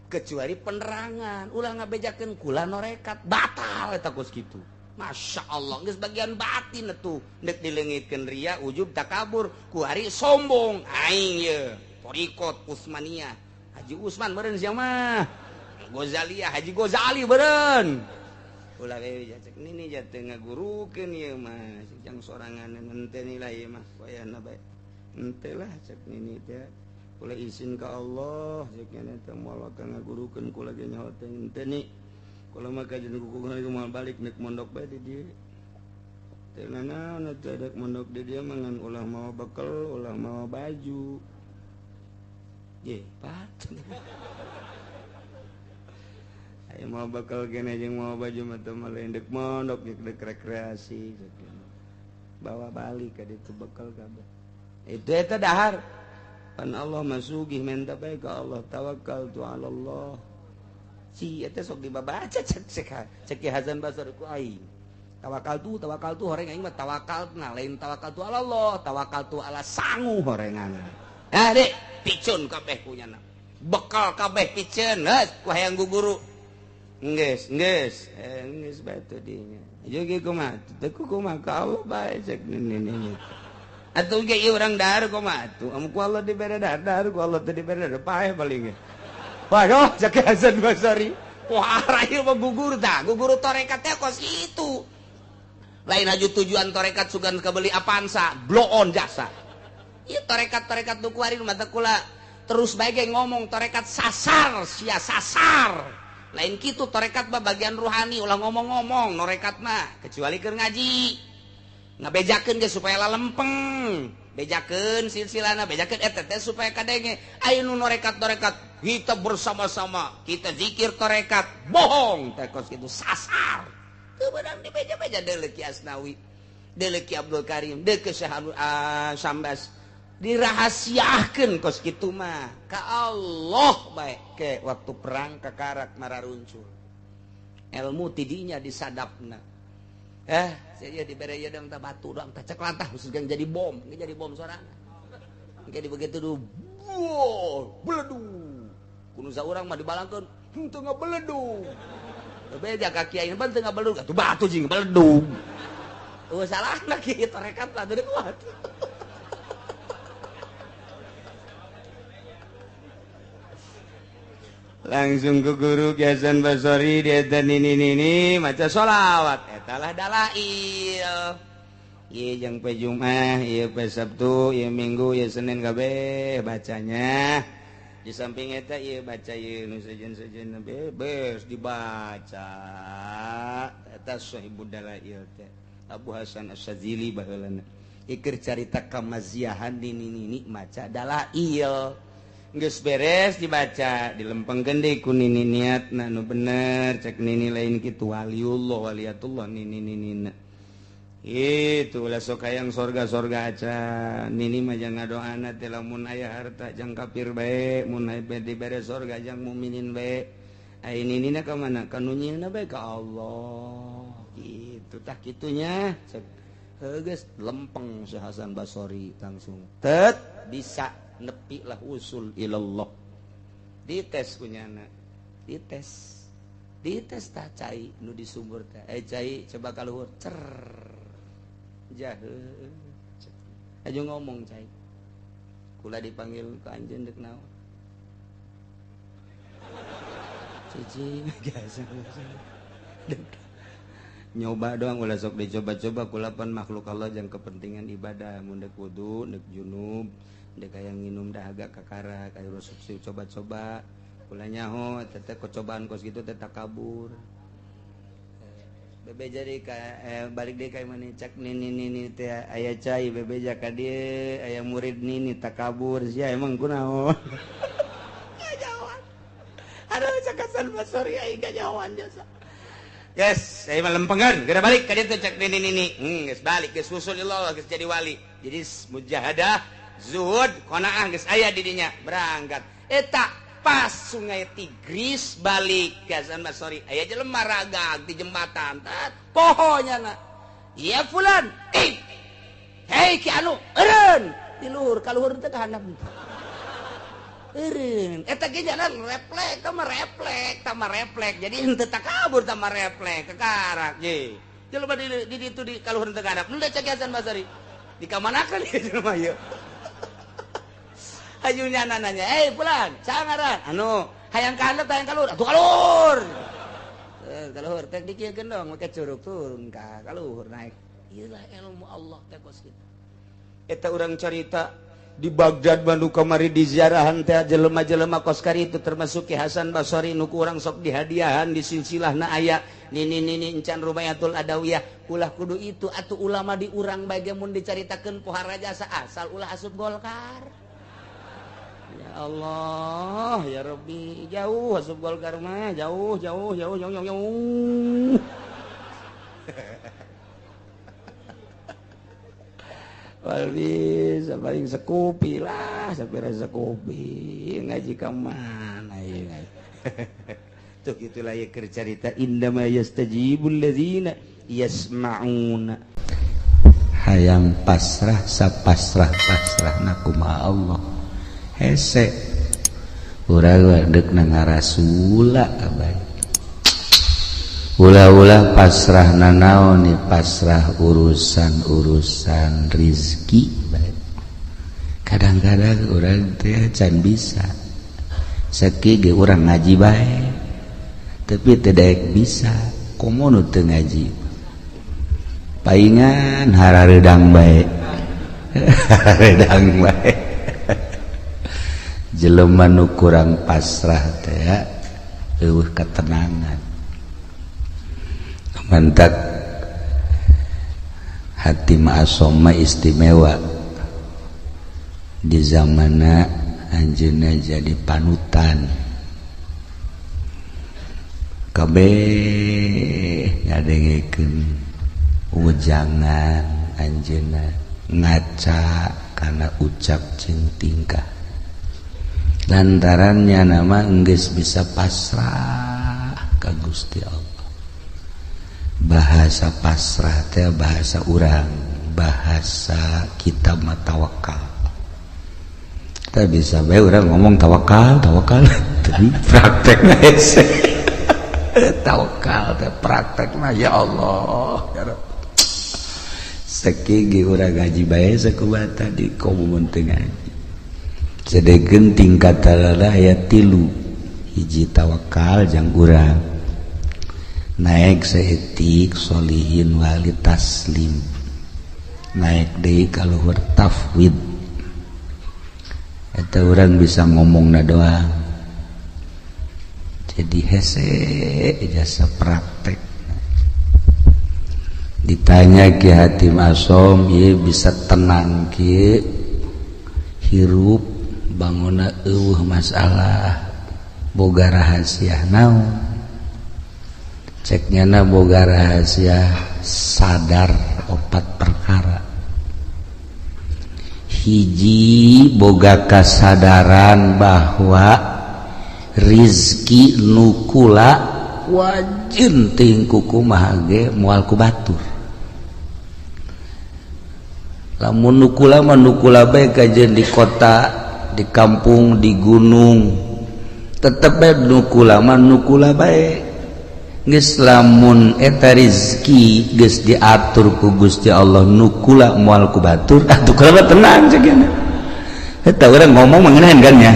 kecuali penerangan ulah ngabejakeun kula norekat batal eta kos kitu. Masya Allah geus bagian batin atuh deuk dileungitkeun ria ujub takabur ku ari sombong aing ye. Torikot Utsmaniyah Haji Usman beureun sia mah Gozaliyah Haji Gozali beureun ulah we cek nini jatuh ngagurukeun ieu mah jang sorangan henteu nilai ieu mah wayahna bae henteu lah cek nini teh kula izin ka Allah cek nini teh moal ka ngagurukeun kula ge nyaho teh henteu ni Kalau mah kajian kuku moal balik nek mondok bae di dieu. Teu nanaon atuh dek mondok di dieu mah ngan ulah mawa bekel, ulah mawa baju. Ye, pat. Aya mawa bekel kene jeung mawa baju mah teu mah lain dek mondok dek rekreasi. Bawa balik ka ditu bekel kabeh. Itu eta dahar. Pan Allah mah sugih menta bae ka Allah, tawakal tu ala Allah. Si eta sok dibabaca cek cek Ki Hasan Basri ku aing. Tawakal tu horeng aing mah tawakal na lain tawakal tu ala Allah, tawakal tu ala sangu horengan. Ah dek, picun kabeh punyana. Bekal kabeh piceun, geus ku hayang guguru. Geus, geus, geus bae teu dinya. Ieu ge kumaha? Teu kumaha ka Allah bae cek nini. Atuh ge ieu urang dahar kumaha atuh? Amun ku Allah dibere dahar, dahar ku Allah teu dibere dahar, paeh paling ge. Waduh, cek Hasan Basri. Wah, ieu mah gugur tah, gugur tarekat teh kos kitu. Lain aju tujuan tarekat sugan kebeli Avanza, blow on jasa. Ieu tarekat-tarekat nu kuari mata kula terus bae ge ngomong tarekat sasar, sia sasar. Lain kitu tarekat mah bagian ruhani ulah ngomong-ngomong norekat mah kecuali keur ngaji. Ngabejakeun ge supaya lalempeng. Bejakeun silsilana, bejakeun eta teh supaya kadenge. Aya nu norekat-norekat kita bersama-sama, kita zikir tarekat, bohong teh kos kitu sasar. Teu beunang dibeja-beja deuleu Ki Asnawi, deuleu Ki Abdul Karim, deuleu Syekh Sambas. Dirahasiakeun kos kitu mah ka Allah bae ke waktu perang kakarak mararuncul. Ilmu tidinya disadapna. Saya dibere ieu dang tah batu dang tah cek lantah khusus jadi bom, jadi bom sorangan. Jadi begitu du beledu. Kuno saurang mah dibalangkeun henteu ngabeledug. Beja ka kiai ban teu ngabeledug atuh batu jeung beledug. Eueuh salahna kieu tarekat lah teu kuat. Langsung ke guru Ki Hasan Basri dia dan nini maca sholawat eta lah dalail. Ieu jeung pe Jumat, ieu pe Sabtu, ieu Minggu, ieu Senin kabeh bacanya. Di samping eta ieu baca ieu nu sejen-sejen bebas dibaca. Eta sahibud dalail teh Abu Hasan Asy-Syadzili baheulana. Iker carita kamaziahan di nini maca dalail. Geus beres dibaca dilempengkeun deui ku nini niatna nu bener cek nini lain kitu waliullah waliyatullah nini ninina. Itu ulah sok hayang sorga-sorga acan nini mah jang ngadoana teh lamun aya harta jang kafir bae mun aya dibere sorga jang mukminin bae. Ai ninina ka mana ka nu nyieunna bae ka Allah. Kitu tah kitunya cek heuh geus lempeng si Hasan Basri langsung tet bisa nepi lah usul ilallah. Dites kunyana, dites, dites tah cai nu di sumur teh. Cai coba kaluhur, cer, jahe, aja ngomong cai. Kula dipanggil ke anjeun dek naon? Cici, biasa. Nyoba doang ulah sok dicoba-coba kulapan makhluk Allah jang kepentingan ibadah mun dek wudu, dek junub. Dek hayang nginum dahaga kakara kayak rusuk coba-coba kula nyaho teteh kecobaan kos gitu teh takabur bebe jadi ka balik deui ka imah cek nini nini teh aya cai bebeja ka dieu aya murid nini takabur sia emang kunaon kajawan aduh cek Hasan Basri aing kajawan jasa. Yes, saya mah lempengan, geura balik ka dieu teh cek nini nini. Geus balik geus usulillah geus jadi wali. Jadi mujahadah zuhud qanaah geus aya di dinya berangkat eta pas sungai Tigris balik Ki Hasan Basri aya jelema ragag di jembatan tat poho nya ya fulan hei ki anu eureun di luhur ka luhur teh ka handap eureun eta ge jalan reflek tah mah reflek jadi henteu takabur tah mah reflek kakarak ye jelema di ditu di ka luhur teh ka handap nu cek Ki Hasan Basri dikamanakeun ieu jelema ieu. Ajunya nanya, "Eh, pulang, sangaran." Anu, hayang ka handap hayang ka luhur. Atuh ka luhur. Ka luhur teh dikieukeun dong, make curug turun ka luhur naik. Ieu lah ilmu Allah teh kos kitu. Eta urang carita Di Baghdad Bandung kamari di ziarahan teh jelema-jelema kos itu, termasuk Ki Hasan Basori nu kurang sok dihadiahan di silsilah na aya nini nini encan Rubayatul Adawiyah. Ulah kudu itu atuh, ulama di urang bae mun dicaritakeun pohara jasa, asal ulah asup Golkar. Ya Allah ya Rabbi, jauh asup Golkar mah, jauh jauh jauh jauh jauh jauh. Bisa paling sekupi lah, sampai sekupi ngaji ke mana ya. Tuh gitulah ya cerita indama yastajibul ladzina yasma'una. Hayang pasrah sapasrah pasrah nakumaha Allah hese urang deuk na ngarasula abay. Ulah-ulah pasrah nanaon nih, pasrah urusan-urusan rizki. Kadang-kadang orang teh can bisa seki ge urang ngaji bae tapi teu daek bisa, komo nu teu ngaji paingan harareudang bae. Hareudang bae jelema nu kurang pasrah teh eueuh ketenangan. Mantak hati ma'asoma istimewa di zamana anjeunna jadi panutan kabeh ngadengekeun ujangan anjeunna, ngaca kana ucap jeung tingkah, lantarannya nama enggeus bisa pasrah ka Gusti Allah. Bahasa pasrah teh bahasa urang, bahasa kita mah tawakal. Kita bisa bae urang ngomong tawakal, tawakal, tapi praktekna hese. Tawakal teh praktekna ya Allah, ya Rabb. Seki ge urang ngaji bae sakumaha tadi komo mun teu ngaji. Sedegeun tingkatan aya tilu, hiji tawakal jang urang. Naik seetik solihin wali taslim, naik deui ka luhur tafwid. Eta urang bisa ngomongna doang jadi hese jasa praktek. Ditanya Ki Hatim Asom, ieu bisa tenang kieu hirup bangona eueuh masalah, boga rahasia naon? Ceknya na boga rahasia sadar opat perkara. Hiji, boga kasadaran bahwa rizki nukula wajin ting kumaha ge moal ku batur. Lamun nukula mah nukula bae kajeun di kota, di kampung, di gunung, tetep bae nukula mah nukula bae. Geus lamun eta rizki geus diatur ku Gusti Allah nukula moal ku batur, atuh kula tenang cekna. Eta urang ngomong mah ngeunaheun kan nya.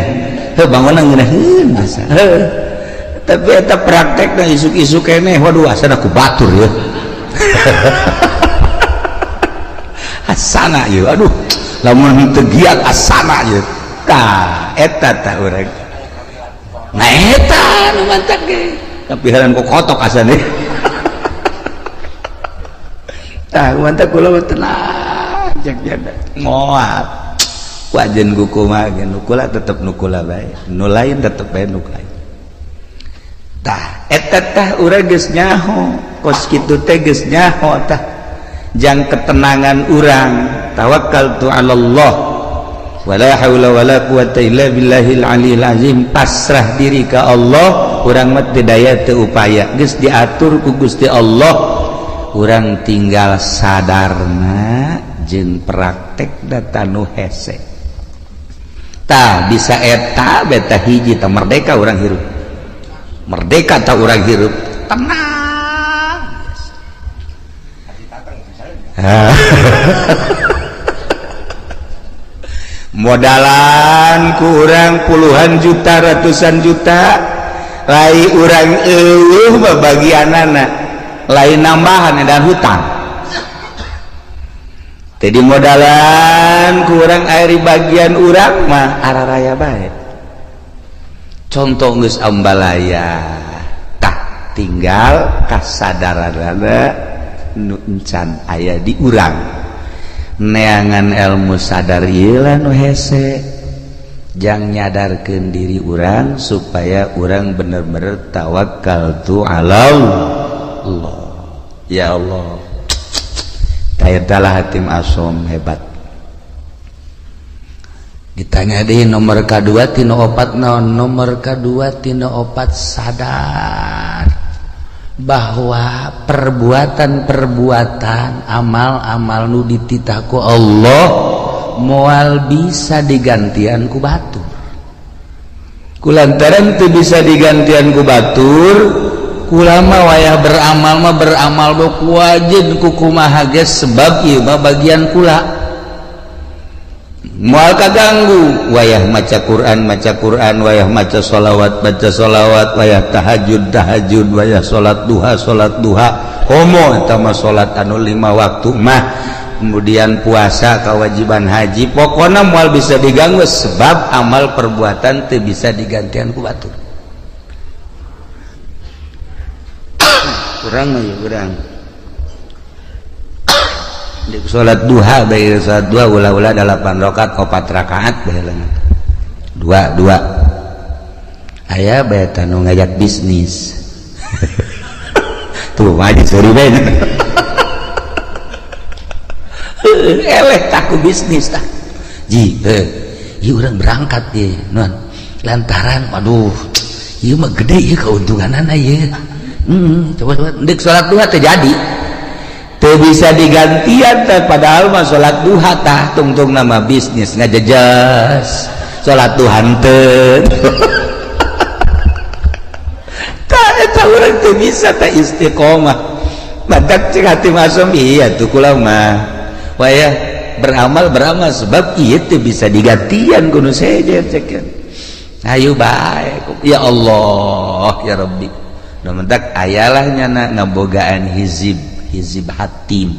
Heuh bangunna ngeunaheun biasa. Heuh. Tapi eta praktekna isuk-isuk keneh, waduh asana ku batur ya. Asana ieu, aduh lamun teu giat asana ieu. Tah eta tah urang. Nah eta nu mantak ge. Tapi heran kok kotok asane. Tah mantap kula mah tenang cek jada. Moal. Wajen kumaha ge nukula tetep nukula bae. Nu lain tetep bae nu lain. Tah eta tah urang geus nyaho, kos kitu teh geus nyaho tah. Jang ketenangan urang, tawakkaltu 'ala Allah. Wala haula wala quwata illa billahil aliyil azim. Pasrah diri ka Allah, urang mah teu daya teu upaya, geus diatur ku Gusti Allah, urang tinggal sadarna jeung praktek data nu hese. Tah bisa eta beta hiji tah merdeka urang hirup, merdeka tah urang hirup tenang. Modalan kurang puluhan juta ratusan juta lai urang eueuh babagianana lain nambahan dan hutang. Teu dimodalan kurang air bagian urang mah araraya bae. Contoh geus ambalaya tah tinggal kasadaranana nu encan aya di urang. Neangan ilmu sadar ieu lah nu hese. Jang nyadarkeun diri urang supaya urang bener-bener tawakal tu Allah. Ya Allah. Tayyadalah Hatim Asom hebat. Ditanya deh nomor K2 tino opat naon, nomor K2 tino opat sadar bahwa perbuatan-perbuatan amal-amal nu dititah ku Allah moal bisa digantian ku batur. Kulantaran teu bisa digantian ku batur, kulama wayah beramal mah beramal dok wajib kukumaha ge sebab ieu mah bagian kula. Moal kaganggu wayah maca Quran maca Quran, wayah maca sholawat baca sholawat, wayah tahajud tahajud, wayah salat duha salat duha. Komo eta mah salat anu 5 waktu mah, kemudian puasa kewajiban haji, pokona moal bisa diganggu sebab amal perbuatan teu bisa digantian ku batur. Kurang mah kurang. Di salat duha bae salat duha ulah-ulah 8 rakaat 4 rakaat bae leungeun. 2 2. Aya bae tanu ngajak bisnis. Tuh mah seuri bae. Eleh taku bisnis tah. Ji, ieu urang berangkat ye, non. Lantaran waduh, ieu mah gede ieu keuntunganana ieu. Coba ndek salat duha teh jadi. Teu bisa digantian teh padahal mah salat duha tah tungtung nama bisnis ngajejas. Salat duha henteu. Tah eta urang teu bisa teh istiqomah. Badak cek hati masum iya tuh kula mah. Wayah beramal beramal sebab ieu teu bisa digantian kudu sejen cekeun. Ayo bae ya Allah ya Rabbi. Nu mentak ayalah nyana ngabogaan hizib hizib hatim.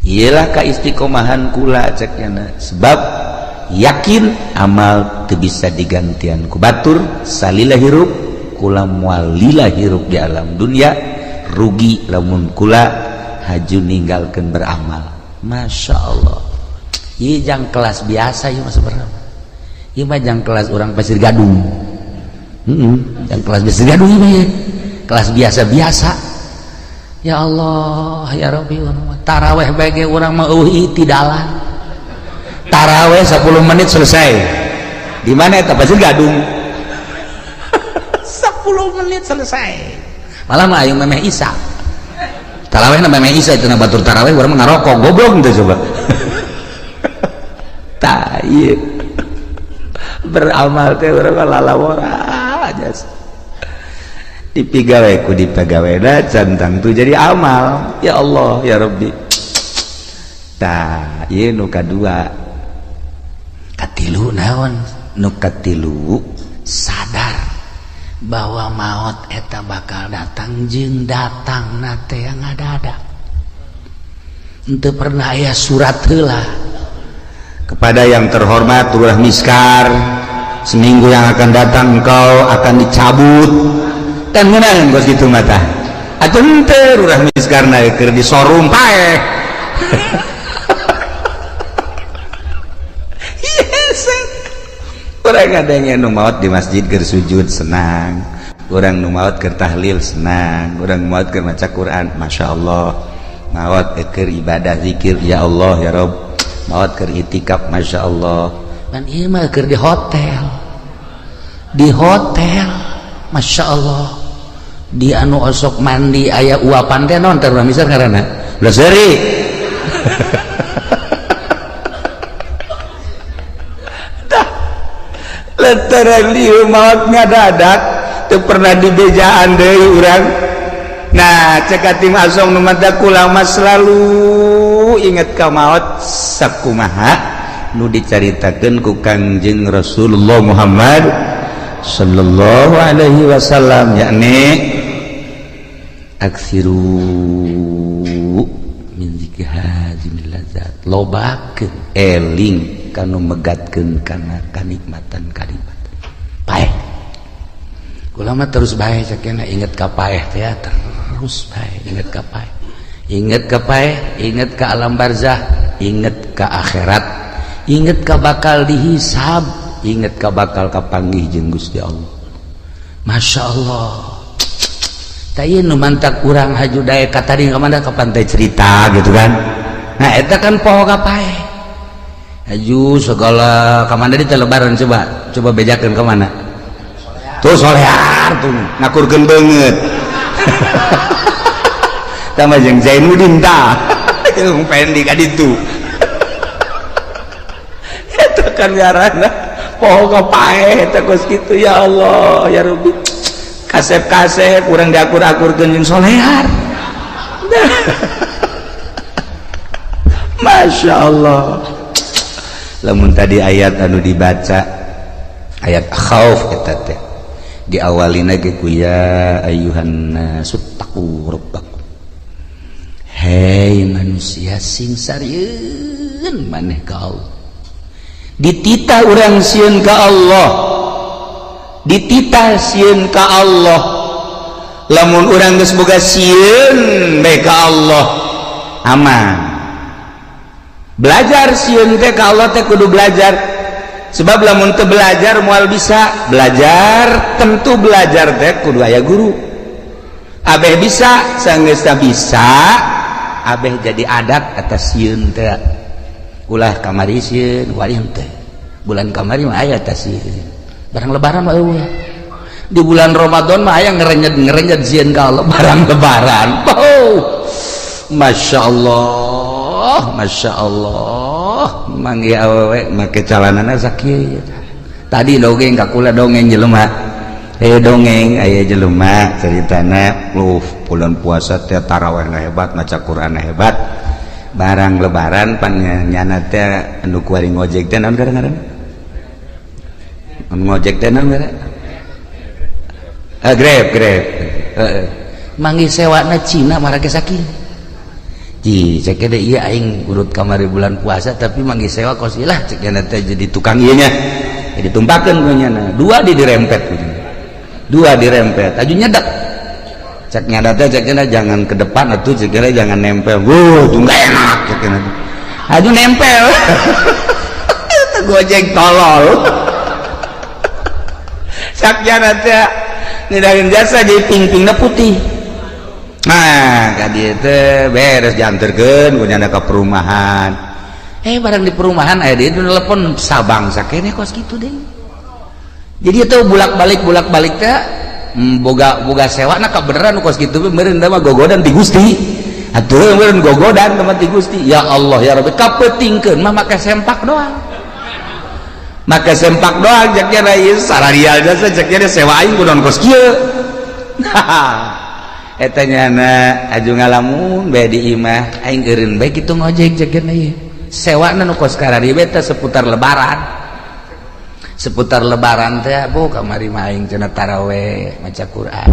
Iyalah ka istiqomahan kula cek nyana sebab yakin amal teu bisa digantian ku batur salila hirup kula moal lila hirup di alam dunia rugi lamun kula haju ninggalkeun beramal. Masya Allah. Ieu jang kelas biasa ieu mah sebenarnya. Ieu mah jang kelas urang Pasir Gadung. Jang kelas Pasir Gadung ieu mah. Kelas biasa-biasa. Ya Allah, ya Rabbi, taraweh bae ge urang mah eueuh itidalan. Taraweh 10 menit selesai. Di mana eta Pasir Gadung? 10 menit selesai. Malah mah ayeuna memeh Isa. Taraweh na memeh Isa cenah batur taraweh urang mah ngarokok goblok teh coba. Tah ieu. Beramal teh urang mah lalawora aja. Dipigawe ku dipegawena cantang tuh jadi amal. Ya Allah ya Rabbi. Tah ieu nu kadua. Katilu naon? Nu katilu sadar bahwa maut eta bakal datang jeung datang na teh ngadadak. Henteu pernah aya surat heula. Kepada yang terhormat Lurah Miskar, seminggu yang akan datang engkau akan dicabut. Kan ngeunaan kos kitu mah tah. Atuh henteu Lurah Miskar na keur disorum paeh. Yes. Urang ngadenge nu maot di masjid keur sujud senang, urang nu maot keur tahlil senang, urang maot keur maca Quran masyaallah, maot keur ibadah zikir ya Allah ya Rabb, maot keur itikaf masyaallah. Pan ieu mah keur di hotel. Di hotel masyaallah. Di anu osok mandi aya uapan teh naon teh urang misal ngaranna? Ulah seuri. Lantaran lieu maot ngadadak teu pernah dibejaan deui urang. Nah, cek Hatim Asong nu mata kula mah selalu inget ka maot sakumaha nu dicaritakeun ku Kangjeng Rasulullah Muhammad sallallahu alaihi wasallam, yakni aksiru min zikri hazimil ladzat. Lobakeun eling kanu megatkeun kana kanikmatan kanikmatan. Paeh. Kula mah terus bae cekena inget ka paeh teh terus bae inget ka paeh. Inget ka paeh, inget ka alam barzah, inget ka akhirat, inget ka bakal dihisab, inget ka bakal kapanggih jeung Gusti Allah. Masya Allah. Tah nu mantak urang haju daek ka tadi ka mana ka pantai cerita gitu kan. Nah eta kan poho ka paeh. Haju segala ka mana di lebaran coba coba bejakeun ka mana. Tuh solear tuh ngakurkeun beungeut. Tambah jeung Zainuddin tah. Jeung Fendi ka ditu. Eta kan ngaranna poho ka paeh eta kos kitu ya Allah ya Rabbi. Kasep-kasep urang diakur-akurkeun jeung solear. Masya Allah. Lamun tadi ayat anu dibaca ayat khauf eta teh diawalina ge ku ya ayyuhan nasu taqu rabbakum. Hei manusia sing sarieun maneh ka Allah. Dititah urang sieun ka Allah. Dititah sieun ka Allah. Lamun urang geus boga sieun bae ka Allah, aman. Belajar sieun teh ka Allah teh kudu belajar. Sebab lamun teu belajar moal bisa. Belajar tentu belajar teh kudu aya guru. Abeh bisa sanggeus bisa, abeh jadi adat atas sieun teh. Ulah kamari sieun, wali teh. Bulan kamari mah aya atas sieun. Barang lebaran mah eueuh. Di bulan Ramadan mah aya ngerenyet-ngerenyet sieun ka Allah barang lebaran. Oh. Masya Allah, Masya Allah. Manggih awewe make calanana sakieu. Tadi dongeng ka kula dongeng jelema. Dongeng aya jelema ceritana bulan puasa teh tarawih hebat, maca Quran hebat. Barang lebaran pan nyana teh anu kuari ngojek teh naon ngaranna? Anu ngojek teh naon ngaranna? Grab, Grab. Heeh. Manggih sewana Cina marake sakieu. Ji, cek deh iya aing urut kamari bulan puasa tapi manggih sewa kos lah cek teh jadi tukang ieu nya. Jadi tumpakeun ku nyana. Dua di dirempet. Dua dirempet. Aju nyedak. Cek nyada teh cek jangan ke depan atuh cek jangan nempel. Wuh, tuh enggak enak cek. Aju nempel. Itu gojek tolol. Cek nyada teh ngedahin jasa jadi ping-pingna putih. Nah, ka dieu teh beres dianterkeun ku nyana ka perumahan. Barang di perumahan aya dia telepon Sabang sakene kos kitu deh. Jadi itu bolak-balik teh boga boga sewa na kabeneran kos kitu meureun mah gogodan di Gusti. Atuh meureun gogodan teman di Gusti. Ya Allah ya Rabbi kapetingkeun mah make sempak doang. Make sempak doang cek nya ieu sararial jasa cek nya sewa aing kunaon kos kieu. Eta nyana aju ngalamun bae di imah aing eureun bae kitu ngojek cek nya ieu. Sewana nu kos karari bae teh seputar lebaran. Seputar lebaran teh bu kamari mah aing cenah taraweh maca Quran.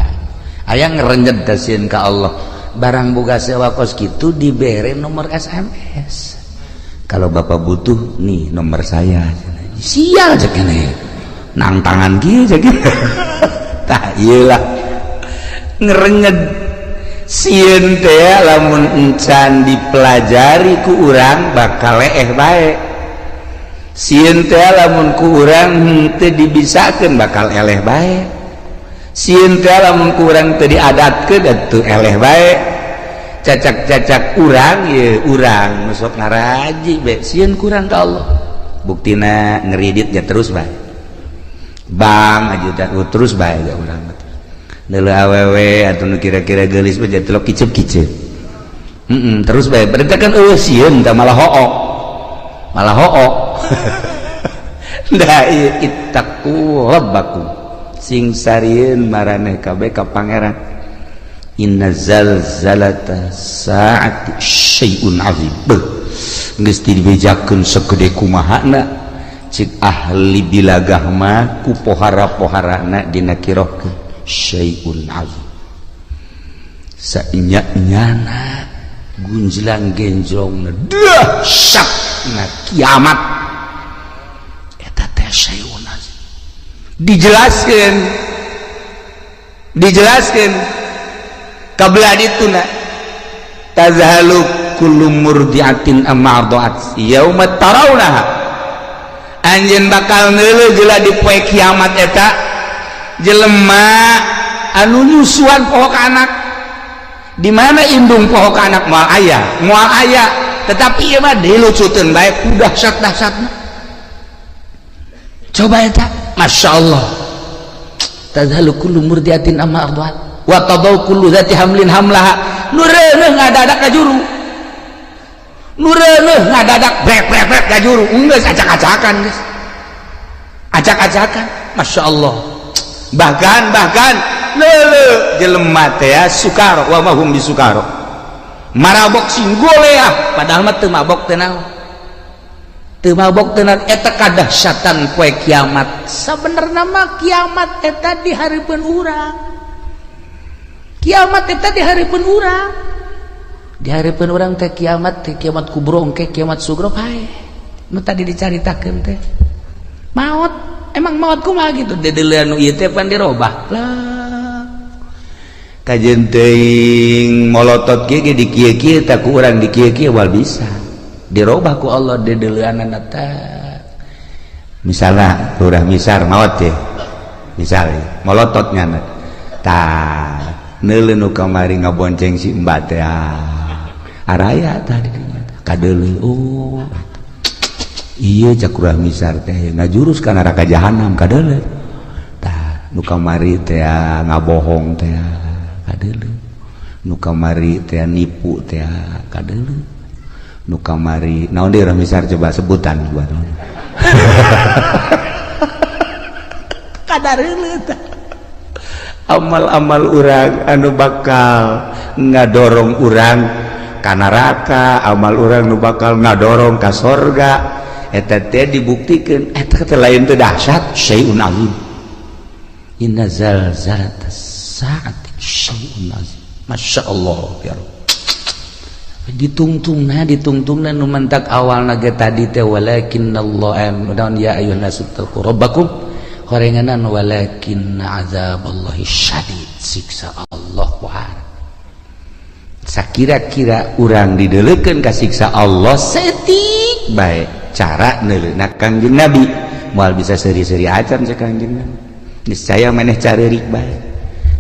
Aya ngerenjet sieun ka Allah. Barang boga sewa kos kitu dibere nomor SMS. Kalau bapak butuh nih nomor saya. Sial cek nya. Nang tangan kieu cek. Tah ieu lah. Ngerenjet sieun teh lamun encan dipelajari ku urang bakal leeh bae. Sieun teh lamun ku urang henteu dibisakeun bakal eleh bae. Sieun teh lamun ku urang teu diadatkeun atuh eleh bae. Cacak-cacak urang ye urang sok ngaraji bae sieun kurang ka Allah. Buktina ngeridit ya terus bae. Bang aja terus bae ja urang. Neuleuh awewe atuh nu kira-kira geulis mah jadi telok kicep-kicep. Terus bae berarti kan eueuh sieun tah malah hook. Malah hook. Da ittaqu rabbakum. Sing sarieun maraneh kabeh ka pangeran. Inna zalzalata saati syai'un azim. Beuh, geus dibejakeun segede kumahana cik ahli bilagah mah ku pohara-poharana dina kirohkeun syai'un azim. Sainya-nyana Gunjlang genjrong dahsyat na kiamat eta teh syai'un azim. Dijelaskeun dijelaskeun kabelah dituna tazhalu kullu murdiatin amma arda'at yauma tarawnaha, anjeun bakal neuleuh jeula di poe kiamat eta jelema anu nyusuan poho ka anak. Di mana indung poho ka anak? Moal aya, moal aya. Tetapi ieu mah dilucuteun bae ku dahsyat-dahsyatna. Coba eta, Masya Allah, tazhalu kullu murdiatin amma arda'at wa tadau kullu dzati hamlin hamlaha. Nu reuneuh ngadadak ka juru, nu reuneuh ngadadak brek brek brek ka juru, geus acak-acakan, geus acak-acakan. Masya Allah. Bahkan bahkan leuleuh jelema teh ya, sukaro wa ma hum bisukaro, marabok sing goleah, padahal mah teu mabok teh naon, teu mabok teu naon. Eta kadahsyatan poe kiamat. Sabenerna mah kiamat eta di hareupeun urang, kiamat eta di hareupeun urang, di hareupeun urang teh kiamat teh, kiamat kubro engke, kiamat sugro pae nu tadi dicaritakeun teh. Maot, emang maot kumaha gitu, dedeuleun nu ieu teh pan dirobah lah. Kajeun teuing molotot kieu ge di kieu-kieu tak ku urang, di kieu-kieu wal bisa dirobah ku Allah dedeuleunana teh. Misalnya Lurah Misar maot teh, misalnya molotot nyana tah, neuleuh nu kamari ngabonceng si Mbak teh, araya tah di dinya kadeuleu. Oh iya, cak Lurah Misar teh ngajurus ka neraka jahanam, kadeuleu tah. Nu kamari teh ngabohong teh, kadeuleu. Nu kamari teh nipu teh, kadeuleu. Nu kamari naon deui, Lurah Misar, coba sebutan buat kadareuleu tah. Amal-amal urang anu bakal ngadorong urang ka neraka, amal urang nu bakal ngadorong ka sorga, eta teh dibuktikan eta teh lain teh dahsyat, syai'un azim. Inna zalzalatas saati syai'un azim. Masya Allah ya Rabb. Ditungtungna ditungtungna nu mantak awalna ge tadi teh walakinnallah naon, ya ayyuhan nasu taqu rabbakum, horenganan walakin azaballahi syadid, siksa Allah wahar. Sakira-kira urang dideleukeun ka siksa Allah setik bae cara neuleuna Kangjeng Nabi, moal bisa seuri-seuri acan cek Kangjeng Nabi, niscaya maneh careurik bae.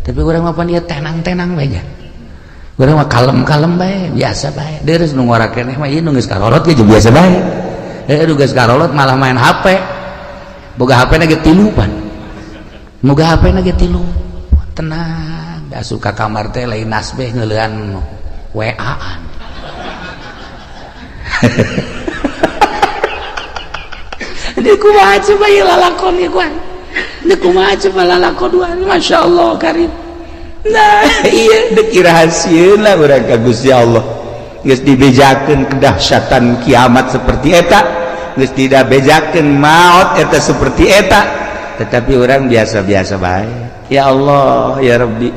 Tapi urang mah pan ieu tenang-tenang bae nya, urang mah kalem-kalem bae, biasa bae. Deres nu ngora keneh mah ieu nu geus karolot ge biasa bae. Nu geus karolot malah main HP, boga HP na ge tilu pan, boga HP na ge tilu, tenang. Da suka kamar teh lain nasbeh ngeulean WA-an. Di kumaha coba ieu lalakon ieu kuan, di kumaha coba lalakon dua, Masya Allah karim. Nah iya, deuk rahasieun lah urang ka Gusti Allah. Geus dibejakeun kedahsyatan kiamat seperti eta, geus tidak bejakeun maot eta seperti eta, tetapi orang biasa-biasa bae. Ya Allah ya Rabbi.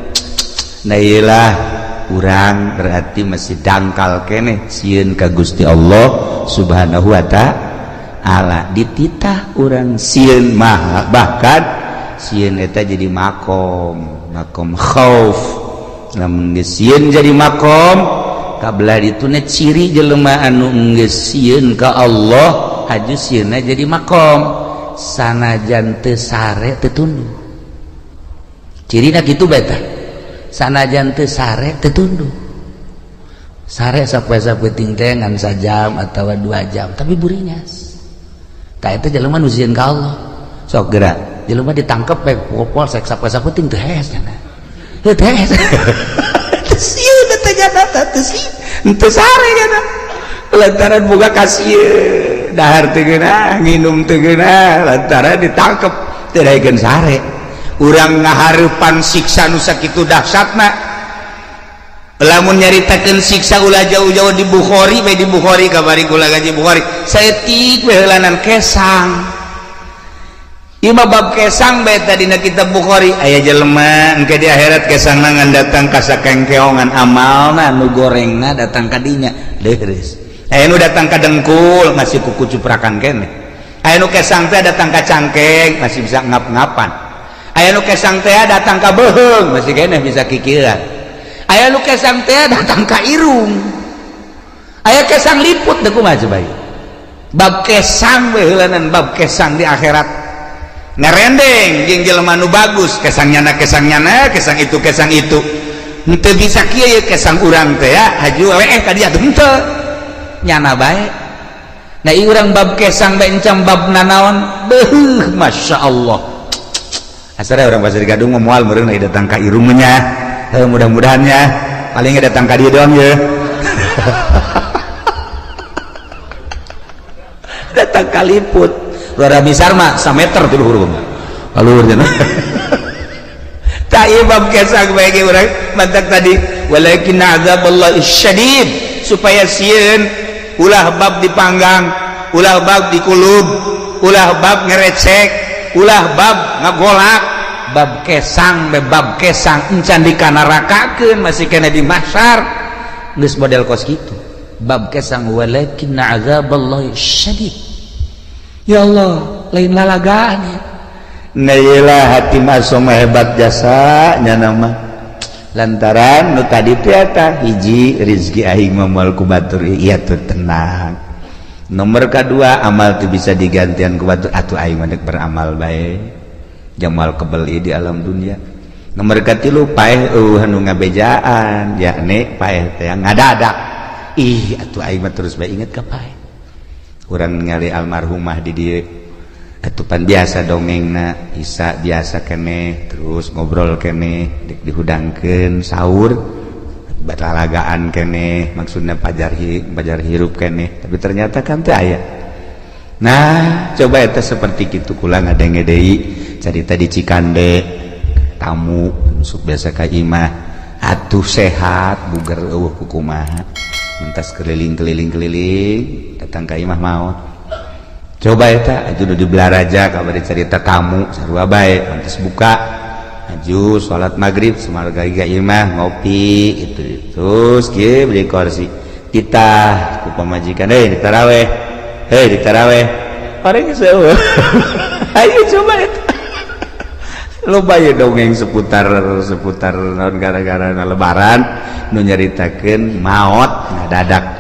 Nah iyalah, urang berarti masih dangkal keneh sieun ka Gusti Allah Subhanahu wa ta'ala. Dititah urang sieun mah, bahkan sieun eta jadi makom, makom khauf. Lamun geus sieun jadi makom, kabelah dituna ciri jelema anu geus sieun ka Allah haju sieunna jadi makom, sanajan teu sare teu tunduh. Cirina kitu bae tah, sanajan teu sare teu tunduh. Sare sapoe-sapoe teh ngan sajam atawa 2 jam tapi buringas. Tah eta jelema nu sieun ka Allah. Sok geura jelema ditangkep bae polsek sapoe-sapoe teu hees cenah, teu hees. Teu sieun teh jana, teu sieun, teu sare jana, lantaran boga kasieun. Dahar teu geunah, nginum teu geunah, lantaran ditangkep teu daekeun sare. Urang ngahareupan siksa nu sakitu dahsyatna. Lamun nyaritakeun siksa ulah jauh-jauh, di Bukhari bae, di Bukhari, kabari kula gaji Bukhari saeutik we heulanan kesang. Ieu mah bab kesang bae tadi na kitab Bukhari aya jelema engke di akhirat kesangna ngan datang ka sakengkeongan amalna nu gorengna datang ka dinya leureus. Aya nu datang ka dengkul masih kuku cuprakan keneh. Aya nu kesang teh datang ka cangkeng masih bisa ngap-ngapan. Aya nu kesang teh datang ka beuheung masih keneh bisa kikiran. Aya nu kesang teh datang ka irung. Aya kesang liput teh kumaha coba ieu. Bab kesang we heulanan bab kesang di akhirat. Ngerendeng jeung jelema nu bagus kesang nyana kesang itu kesang itu. Henteu bisa kieu ye kesang urang teh ya haju we ka dieu atuh henteu. Nyana bae. Nah ieu urang bab kesang bae encam bab nanaon beuh masyaallah. Asal orang Pasir Gadung mah moal meureun datang ka irung nya. Heuh mudah-mudahan nya paling datang ka dieu doang ye. Datang ka liput. Luar misar mah sameter ti luhur mah. Kaluhur cenah. Tah ieu bab kesang bae ge urang mantak tadi walakin azaballah syadid supaya sieun ulah bab dipanggang, ulah bab dikulub, ulah bab ngerecek, ulah bab ngagolak, bab kesang be bab kesang encan dikanarakakeun masih kena di mahsyar geus model kos kitu. Bab kesang walakin azaballah syadid. Ya Allah, lain lalagaan ya. Nah iyalah hati masuk hebat jasa nya nama. Lantaran nu tadi teh eta hiji rizki aing mah moal ku batur ieu tuh tenang. Nomor kedua amal tuh bisa digantian ku batur atuh aing mah deuk beramal bae. Jamal kebeli di alam dunia. Nomor katilu paeh eueuh anu ngabejaan yakni paeh teh ngadadak. Ih atuh aing mah terus bae inget ka paeh. Urang ningali almarhumah di dieu atupan biasa dongengna isa biasa keneh terus ngobrol keneh dek dihudangkeun sahur batalagaan keneh maksudna pajar hirup keneh tapi ternyata kan teu aya. Nah coba eta seperti kitu kula ngadenge deui carita di Cikande tamu masuk biasa ka imah atuh sehat buger eueuh kukumaha mentas keliling-keliling-keliling datang ka imah maot. Coba eta aju nu di Belaraja kabar cerita tamu sarua bae mentas buka aju salat maghrib samarga ka imah ngopi itu terus kieu beli kursi titah ku pamajikan heuh ditaraweh heuh ditaraweh orang geus eueuh. Ayo coba eta loba ye dongeng seputar naon gara-gara lebaran nu nyaritakeun maot ngadadak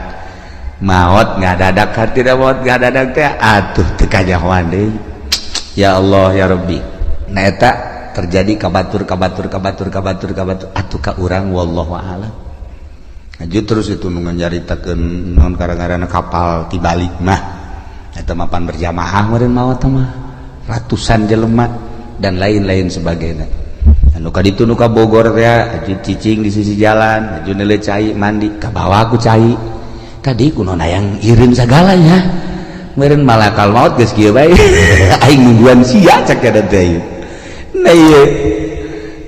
hartina maot ngadadak teh atuh teu kanyahoan deui. Ya Allah ya Rabbi. Nah eta terjadi ka batur atuh ka urang wallahu a'lam. Aju terus itu nu nyaritakeun naon gara-gara kapal tibalik mah eta mah pan berjamaah meureun maot mah ratusan jelema dan lain-lain sebagainya. Anu ka ditu nu ka Bogor teh aju cicing di sisi jalan, aju neuleuh cai mandi, ka bawa ku cai. Tadi kuno hayang ireun sagalanya. Meureun malakal maut geus kieu bae. Aing nungguan sia cek kada teh. Nah ieu.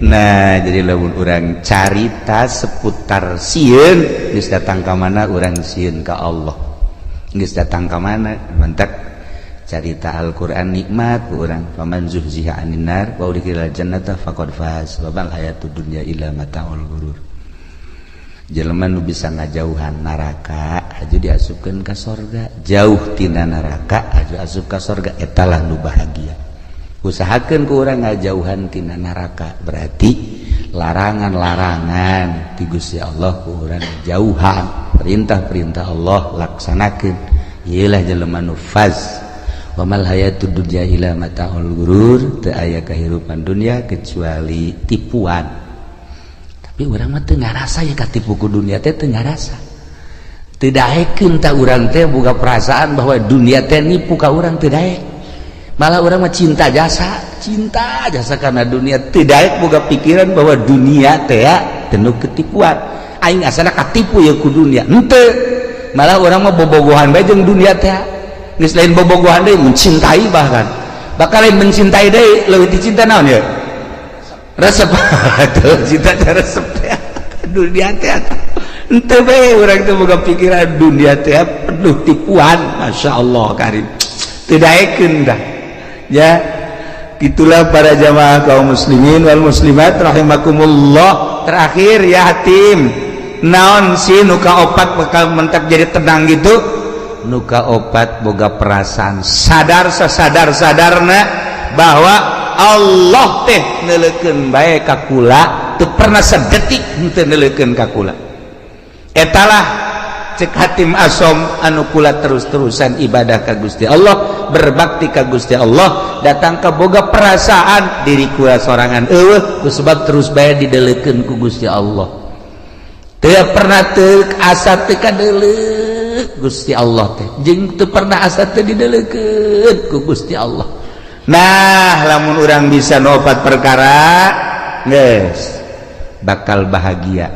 Nah, jadi lamun urang carita seputar sieun geus datang ka mana urang sieun ka Allah. Geus datang ka mana mantak carita Al-Qur'an nikmat ku urang faman zuhziha 'anil nar wa udkhilal jannata faqad faz wa mal hayatud dunya illa mataul ghurur. Jelema nu bisa ngajauhan neraka aju diasupkeun ka sorga, jauh tina neraka aju asup ka sorga eta lah nu bahagia. Usahakeun ku urang ngajauhan tina neraka berarti larangan-larangan ti Gusti Allah ku urang jauhan, perintah-perintah Allah laksanakeun. Ieu lah jelema nu faz. Wa mal hayatud dunya illa mataul ghurur, teu aya kahirupan dunia kecuali tipuan. Tapi urang mah teu ngarasa ya katipu ku dunia teh teu ngarasa. Teu daekeun ta urang teh boga perasaan bahwa dunia teh nipu ka urang teu daek. Malah urang mah cinta jasa karena dunia teu daek boga pikiran bahwa dunia teh penuh ketipuan. Aing asana katipu ya ku dunia. Henteu. Malah urang mah bobogohan bae jeung dunia teh. Geus lain bobogohan deui mencintai bahkan. Bakal lain mencintai deui leuwih dicinta naon ya? Resep. Tuh cinta teh resep teh. Dunia teh henteu bae urang teh boga pikiran dunia teh penuh tipuan. Masyaallah karim. Teu daekeun dah. Ya. Itulah para jamaah kaum muslimin wal muslimat rahimakumullah. Terakhir ya Hatim, naon sih nu kaopat bakal mentak jadi tenang gitu? Nu kaopat boga perasaan sadar sasadar sadarna bahwa Allah teh neuleukeun bae ka kula, teu pernah sedetik henteu neuleukeun ka kula. Etalah cek Hatim Asom anu kula terus-terusan ibadah ka Gusti Allah, berbakti ka Gusti Allah, datang ke boga perasaan diri kula sorangan eueuh sebab terus bae didelekeun ku Gusti Allah. Teu pernah teu asa teu kadeleuk Gusti Allah teh, jeung teu pernah asa teu didelekeun ku Gusti Allah. Nah, lamun urang bisa nopat perkara geus bakal bahagia.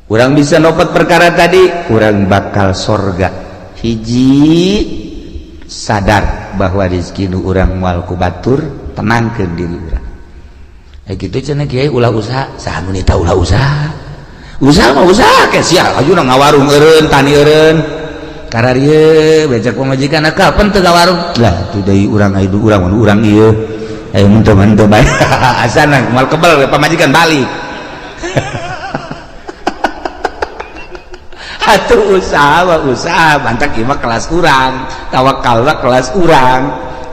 Urang bisa nopat perkara tadi, urang bakal sorga. Hiji, sadar bahwa rezeki nu urang moal ku batur, tenangkeun diri urang. Eh kitu cenah kiai, ulah usaha, saha nu nita ulah usaha? Usaha mah usaha ke sia, ayeuna ngawarung eureun, tani eureun. Kararieu becek pamajikan, kapan teu ngawarung? Lah tuh deui urang aya urang urang ieu. Ayo mun teu bae. Asana moal kebel pamajikan balik. Atuh usaha mah usaha, bantak ieu mah kelas urang, tawakal mah kelas urang.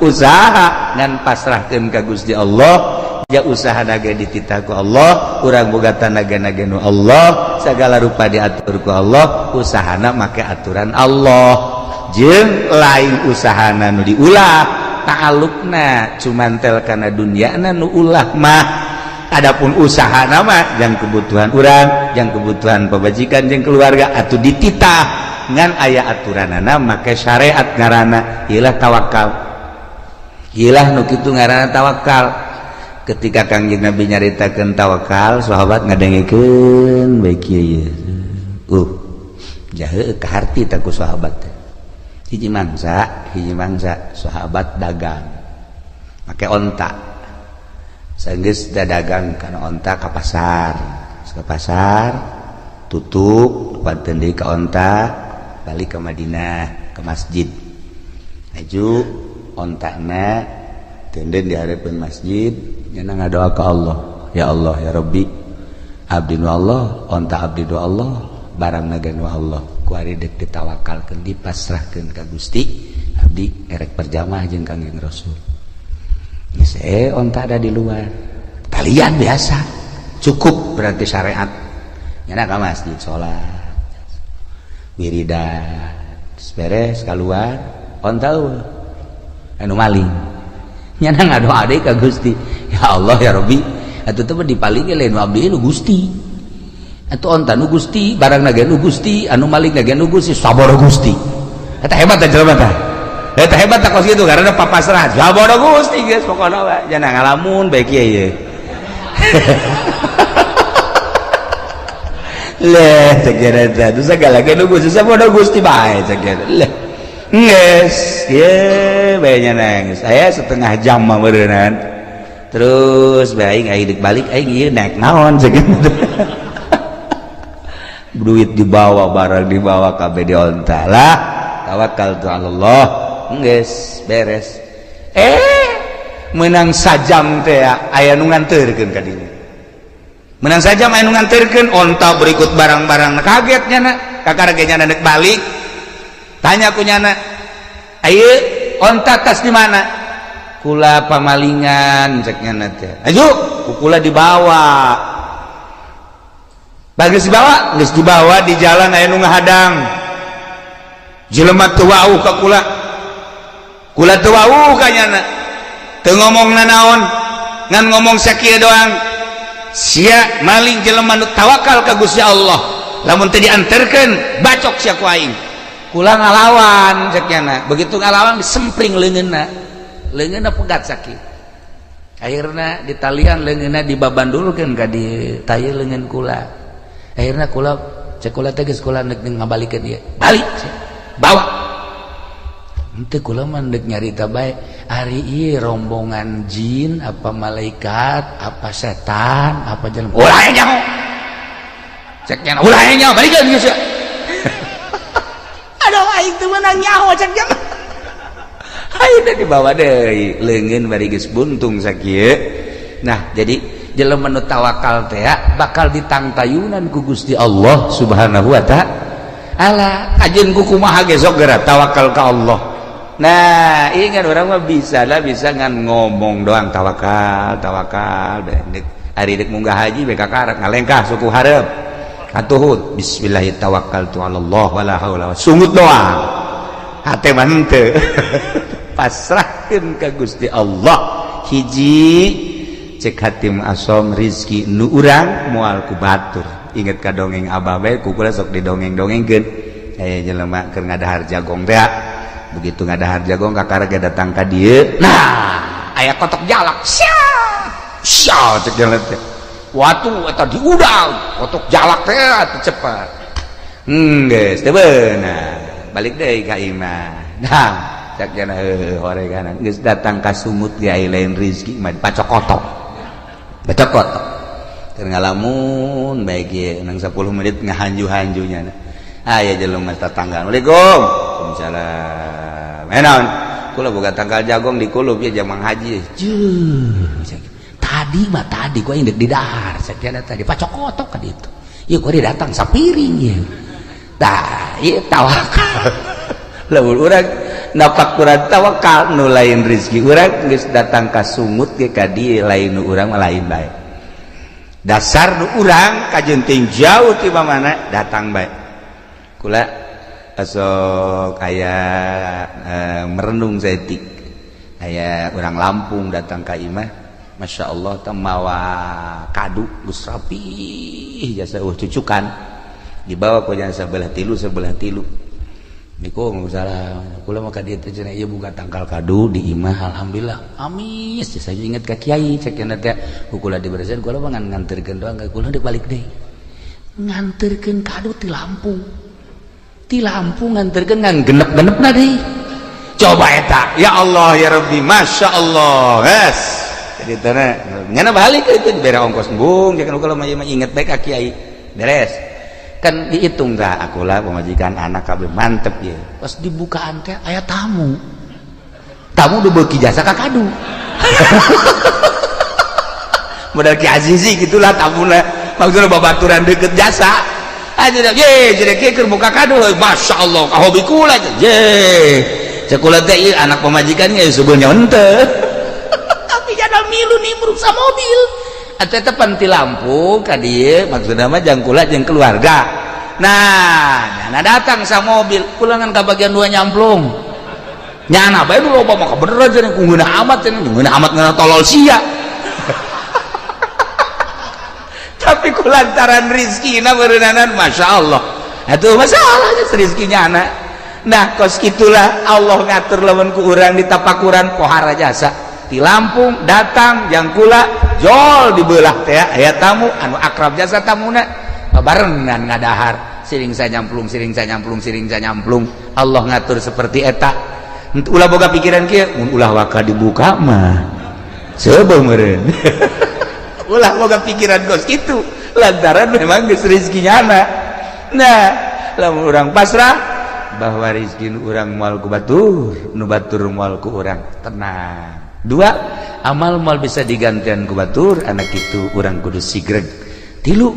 Usaha ngan pasrahkeun ka Gusti Allah, ya usaha naga dititah ku Allah, urang boga tanaga-naga nu Allah, segala rupa diatur ku Allah, usahana make aturan Allah. Jeung lain usahana nu diulah, ta'alluqna cuman tel kana dunyana nu ulah mah. Adapun usaha nama yang kebutuhan urang, yang kebutuhan pemajikan jeung keluarga atau dititah ngan aya aturanana make syariat ngaranna ilah tawakal. Ilah nu kitu ngaranna tawakal. Ketika Kangjeng Nabi nyaritakeun tawakal, sahabat ngadengekeun bae kieu ieu. Jahe kaharti tah ku sahabat teh. Hiji mangsa sahabat dagang make onta. Sanggeus dagang kana onta ka pasar. Ka pasar tutup panten deui ka onta, balik ke Madinah ke masjid. Aju ontana tenden di hareupeun masjid, nyana ngadoa ka Allah, ya Allah ya Rabbi, abdi nu Allah, onta abdi nu Allah, barang naga nu Allah, ku ari deuk ditawakalkeun dipasrahkeun ka Gusti, abdi erek berjamaah jeung Kangjeng Rasul. Geus onta ada di luar talian biasa, cukup berarti syariat. Nyana ka masjid salat wiridan beres keluar, onta eueuh anu maling. Nyana ngadoa deui ka Gusti, ya Allah ya Rabbi, atuh teh dipaling lain abdi nu Gusti, atuh onta nu Gusti, barang naga nu Gusti, anu maling naga nu Gusti, sabar Gusti. Eta hebat teh jelema teh, eta hebat teh kos kitu karena papasrah sabar Gusti geus pokona we nyana ngalamun bae kieu ieu. Leh cek eta teh segala ge nu Gusti sabar Gusti bae cek eta. Leh geus ieu bae nyana geus aya setengah jam mah meureunnan. Terus bae aing deuk balik aing ieu naik naon cek eta. Duit dibawa, barang dibawa kabeh di onta lah. Tawakal tu Allah, geus beres. Menang sajam teh aya nu nganterkeun ka dieu. Menang sajam aya nu nganterkeun onta berikut barang-barang. Kaget nyana, kakara ge nyana deuk balik. Tanya ku nyana, "Ayeuna onta tas di mana?" Kula pamalingan cek nyana teh. Aju, ku kula dibawa. Bagus dibawa, geus dibawa di jalan aya nu ngahadang. Jelema teu wauh ka kula. Kula teu wauh ka nyana. Teu ngomong nanaon, ngan ngomong sakieu doang. Sia maling jelema nu tawakal ka Gusti Allah. Lamun teu dianterkeun, bacok sia ku aing. Kula ngalawan cek nyana. Begitu ngalawan disempring leungeunna. Leungeunna pegat sakit. Akhirna ditalian leungeunna dibabandulkeun ka di taye leungeun kula. Akhirna kula cek kula teh geus kula neuk ngabalikeun ieu. Balik sia. Bawa. Henteu kula mah deuk nyarita bae. Ari ieu rombongan jin apa malaikat apa setan apa jelema. Ulah nyaho. Cek nyana ulah nyaho balikeun geus sia. Aduh aing teu meunang nyaho cek nyana. Ayeuna dibawa deui leungeun bari geus buntung sakieu. Nah, jadi jelema nu tawakal teh bakal ditangtayunan ku Gusti Allah Subhanahu wa ta'ala. Kajeun ku kumaha ge sok geura tawakal ka Allah. Nah, ingat orang mah bisa lah, bisa ngan ngomong doang tawakal, tawakal. Ari dek munggah haji beka karak ngalengkah suku hareup. Katuhut bismillahirrahmanirrahim wala wala haula, sungut doang. Hate mah henteu. Pasrahkeun ka Gusti Allah. Hiji cek hatim asom rizki nu urang moal ku batur. Inget ka dongeng abah bae ku kula sok didongeng-dongengkeun. Aya jelema keur ngadahar jagong teh. Begitu ngadahar jagong kakara ge datang ka dieu. Nah, aya kotok jalak. Sia! Sia cek jalan teh. Watu eta diudang, kotok jalak teh atuh cepat. Geus teu beunang. Balik deui ka imah. Nah, cek jana heuh horeganan geus datang ka sumut ge aya lain rizki mah pacok kotok. Pacok kotok. Keur ngalamun bae ge nang 10 menit ngahanju-hanjunya. Aya jelema tetangga. Assalamualaikum. Waalaikumsalam. Eh naon? Kula boga tangkal jagong di kulub ya jamang haji. Jeuh. Tadi mah tadi gua indek di dahar, sakiana tadi pacok kotok ka ditu. Ieu gua datang sapiring ieu. Tah, ieu tawakal. Lamun urang napak kurang tawakal nu lain rezeki urang geus datang ka sungut ge ka dieu lain nu urang mah lain bae. Dasar nu urang kajeun teuing jauh ti mana datang bae. Kula sok aya merenung saeutik. Aya urang Lampung datang ka imah, Masya Allah teh mawa kadu geus rapih jasa cucukan dibawa ku jasa sebelah tilu sebelah tilu. Niko salah kula mah ka dieu teh cenah ieu buka tangkal kadu di imah alhamdulillah amis saya inget ka kiai cek cenah teh ku kula diberesihan kula mah ngan nganterkeun doang ka kula deuk balik deui nganterkeun kadu ti Lampung ti Lampung nganterkeun ngan genep-genepna deui coba eta ya Allah ya Rabbi Masya Allah guys. Jadi tanah nyana balik itu dibere ongkos embung jangan kalau mah inget baik ka kiai beres kan dihitung dah akulah pemajikan anak kabeh mantep ya pas dibukaan teh aya tamu tamu udah beuki jasa ka kadu modal Ki Azizi gitulah tamuna maksudnya babaturan deket jasa aja ye jadi kieu keur buka kadu Masya Allah ka hobi kula ye cek kula teh ieu anak pemajikannya sebenarnya henteu tapi jadal milu nimbrung sa mobil atuh eta pan ti Lampung ka dieu maksudna mah jang kula jeung keluarga. Nah, nyana datang sa mobil pulangan ka bagian dua nyamplung nyana bae nu loba mah bener aja ku ngeunah amat cenah ngeunah amat ngeunah tolol sia. Tapi ku lantaran rizkina beureunanan Masya Allah atuh masalahnya rizkinya anak. Nah kos itulah Allah ngatur lamun ku urang di tapakuran pohara jasa di Lampung datang jang kula jol dibelah teh aya tamu anu akrab jasa tamuna babarengan ngadahar siring sanyamplung siring sanyamplung siring sanyamplung Allah ngatur seperti eta ulah boga pikiran kieu mun ulah waka dibuka mah seubeuh meureun ulah boga pikiran kos kitu lantaran memang geus rezekinya anak. Nah lamun urang pasrah bahwa rezeki nu urang moal ku batur nu batur moal ku urang tenang. Dua amal moal bisa digantian ku batur anak itu urang kudu sigreg. Tilu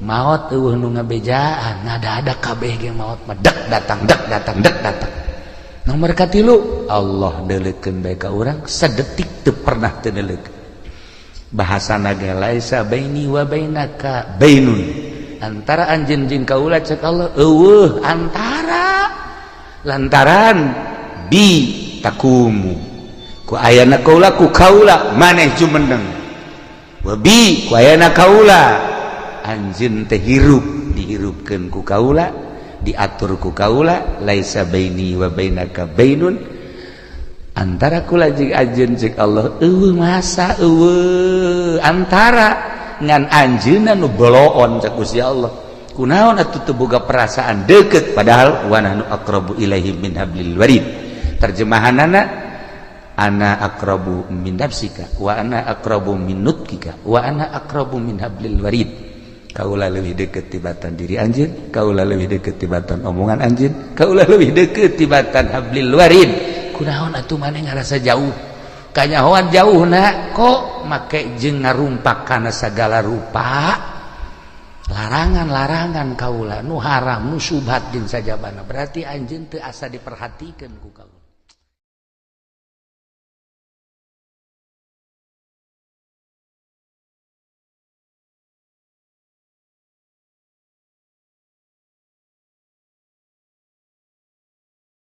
maot eueuh nu ngabejaan ngada-ada kabeh ge maot mah dek datang dek datang dek datang. Nomor katilu Allah deuleukeun bae ka urang sedetik teu pernah teu deuleukeun. Bahasana ge laisa baini wa bainaka bainun antara anjeun jeung kaula cek Allah eueuh antara lantaran bi takumu ku ayana kaula ku kaula maneh jumeneng wa bi ku ayana kaula anjeun teh hirup dihirupkeun ku kaula diatur ku kaula laisa baini wa bainaka bainun antara kula jeung anjeun cek Allah eueuh masa eueuh antara ngan anjeunna nu boloon cek Gusti Allah kunaon atuh teu boga perasaan deukeut padahal wa nahnu aqrabu ilaihi min hablil warid terjemahanana ana aqrabu min nafsika wa ana aqrabu min nutkika wa ana aqrabu min hablil warid kaula leuwih deukeut tibatan diri anjeun kaula leuwih deukeut tibatan omongan anjeun kaula leuwih deukeut tibatan hablil warid Kunaon atuh maneh ngarasa jauh? Kanyahoan jauh na kok make jeung ngarumpak kana sagala rupa larangan-larangan kaula nu haram, nu subhat jeung sajabana. Berarti anjeun teu asa diperhatikeun ku kaula.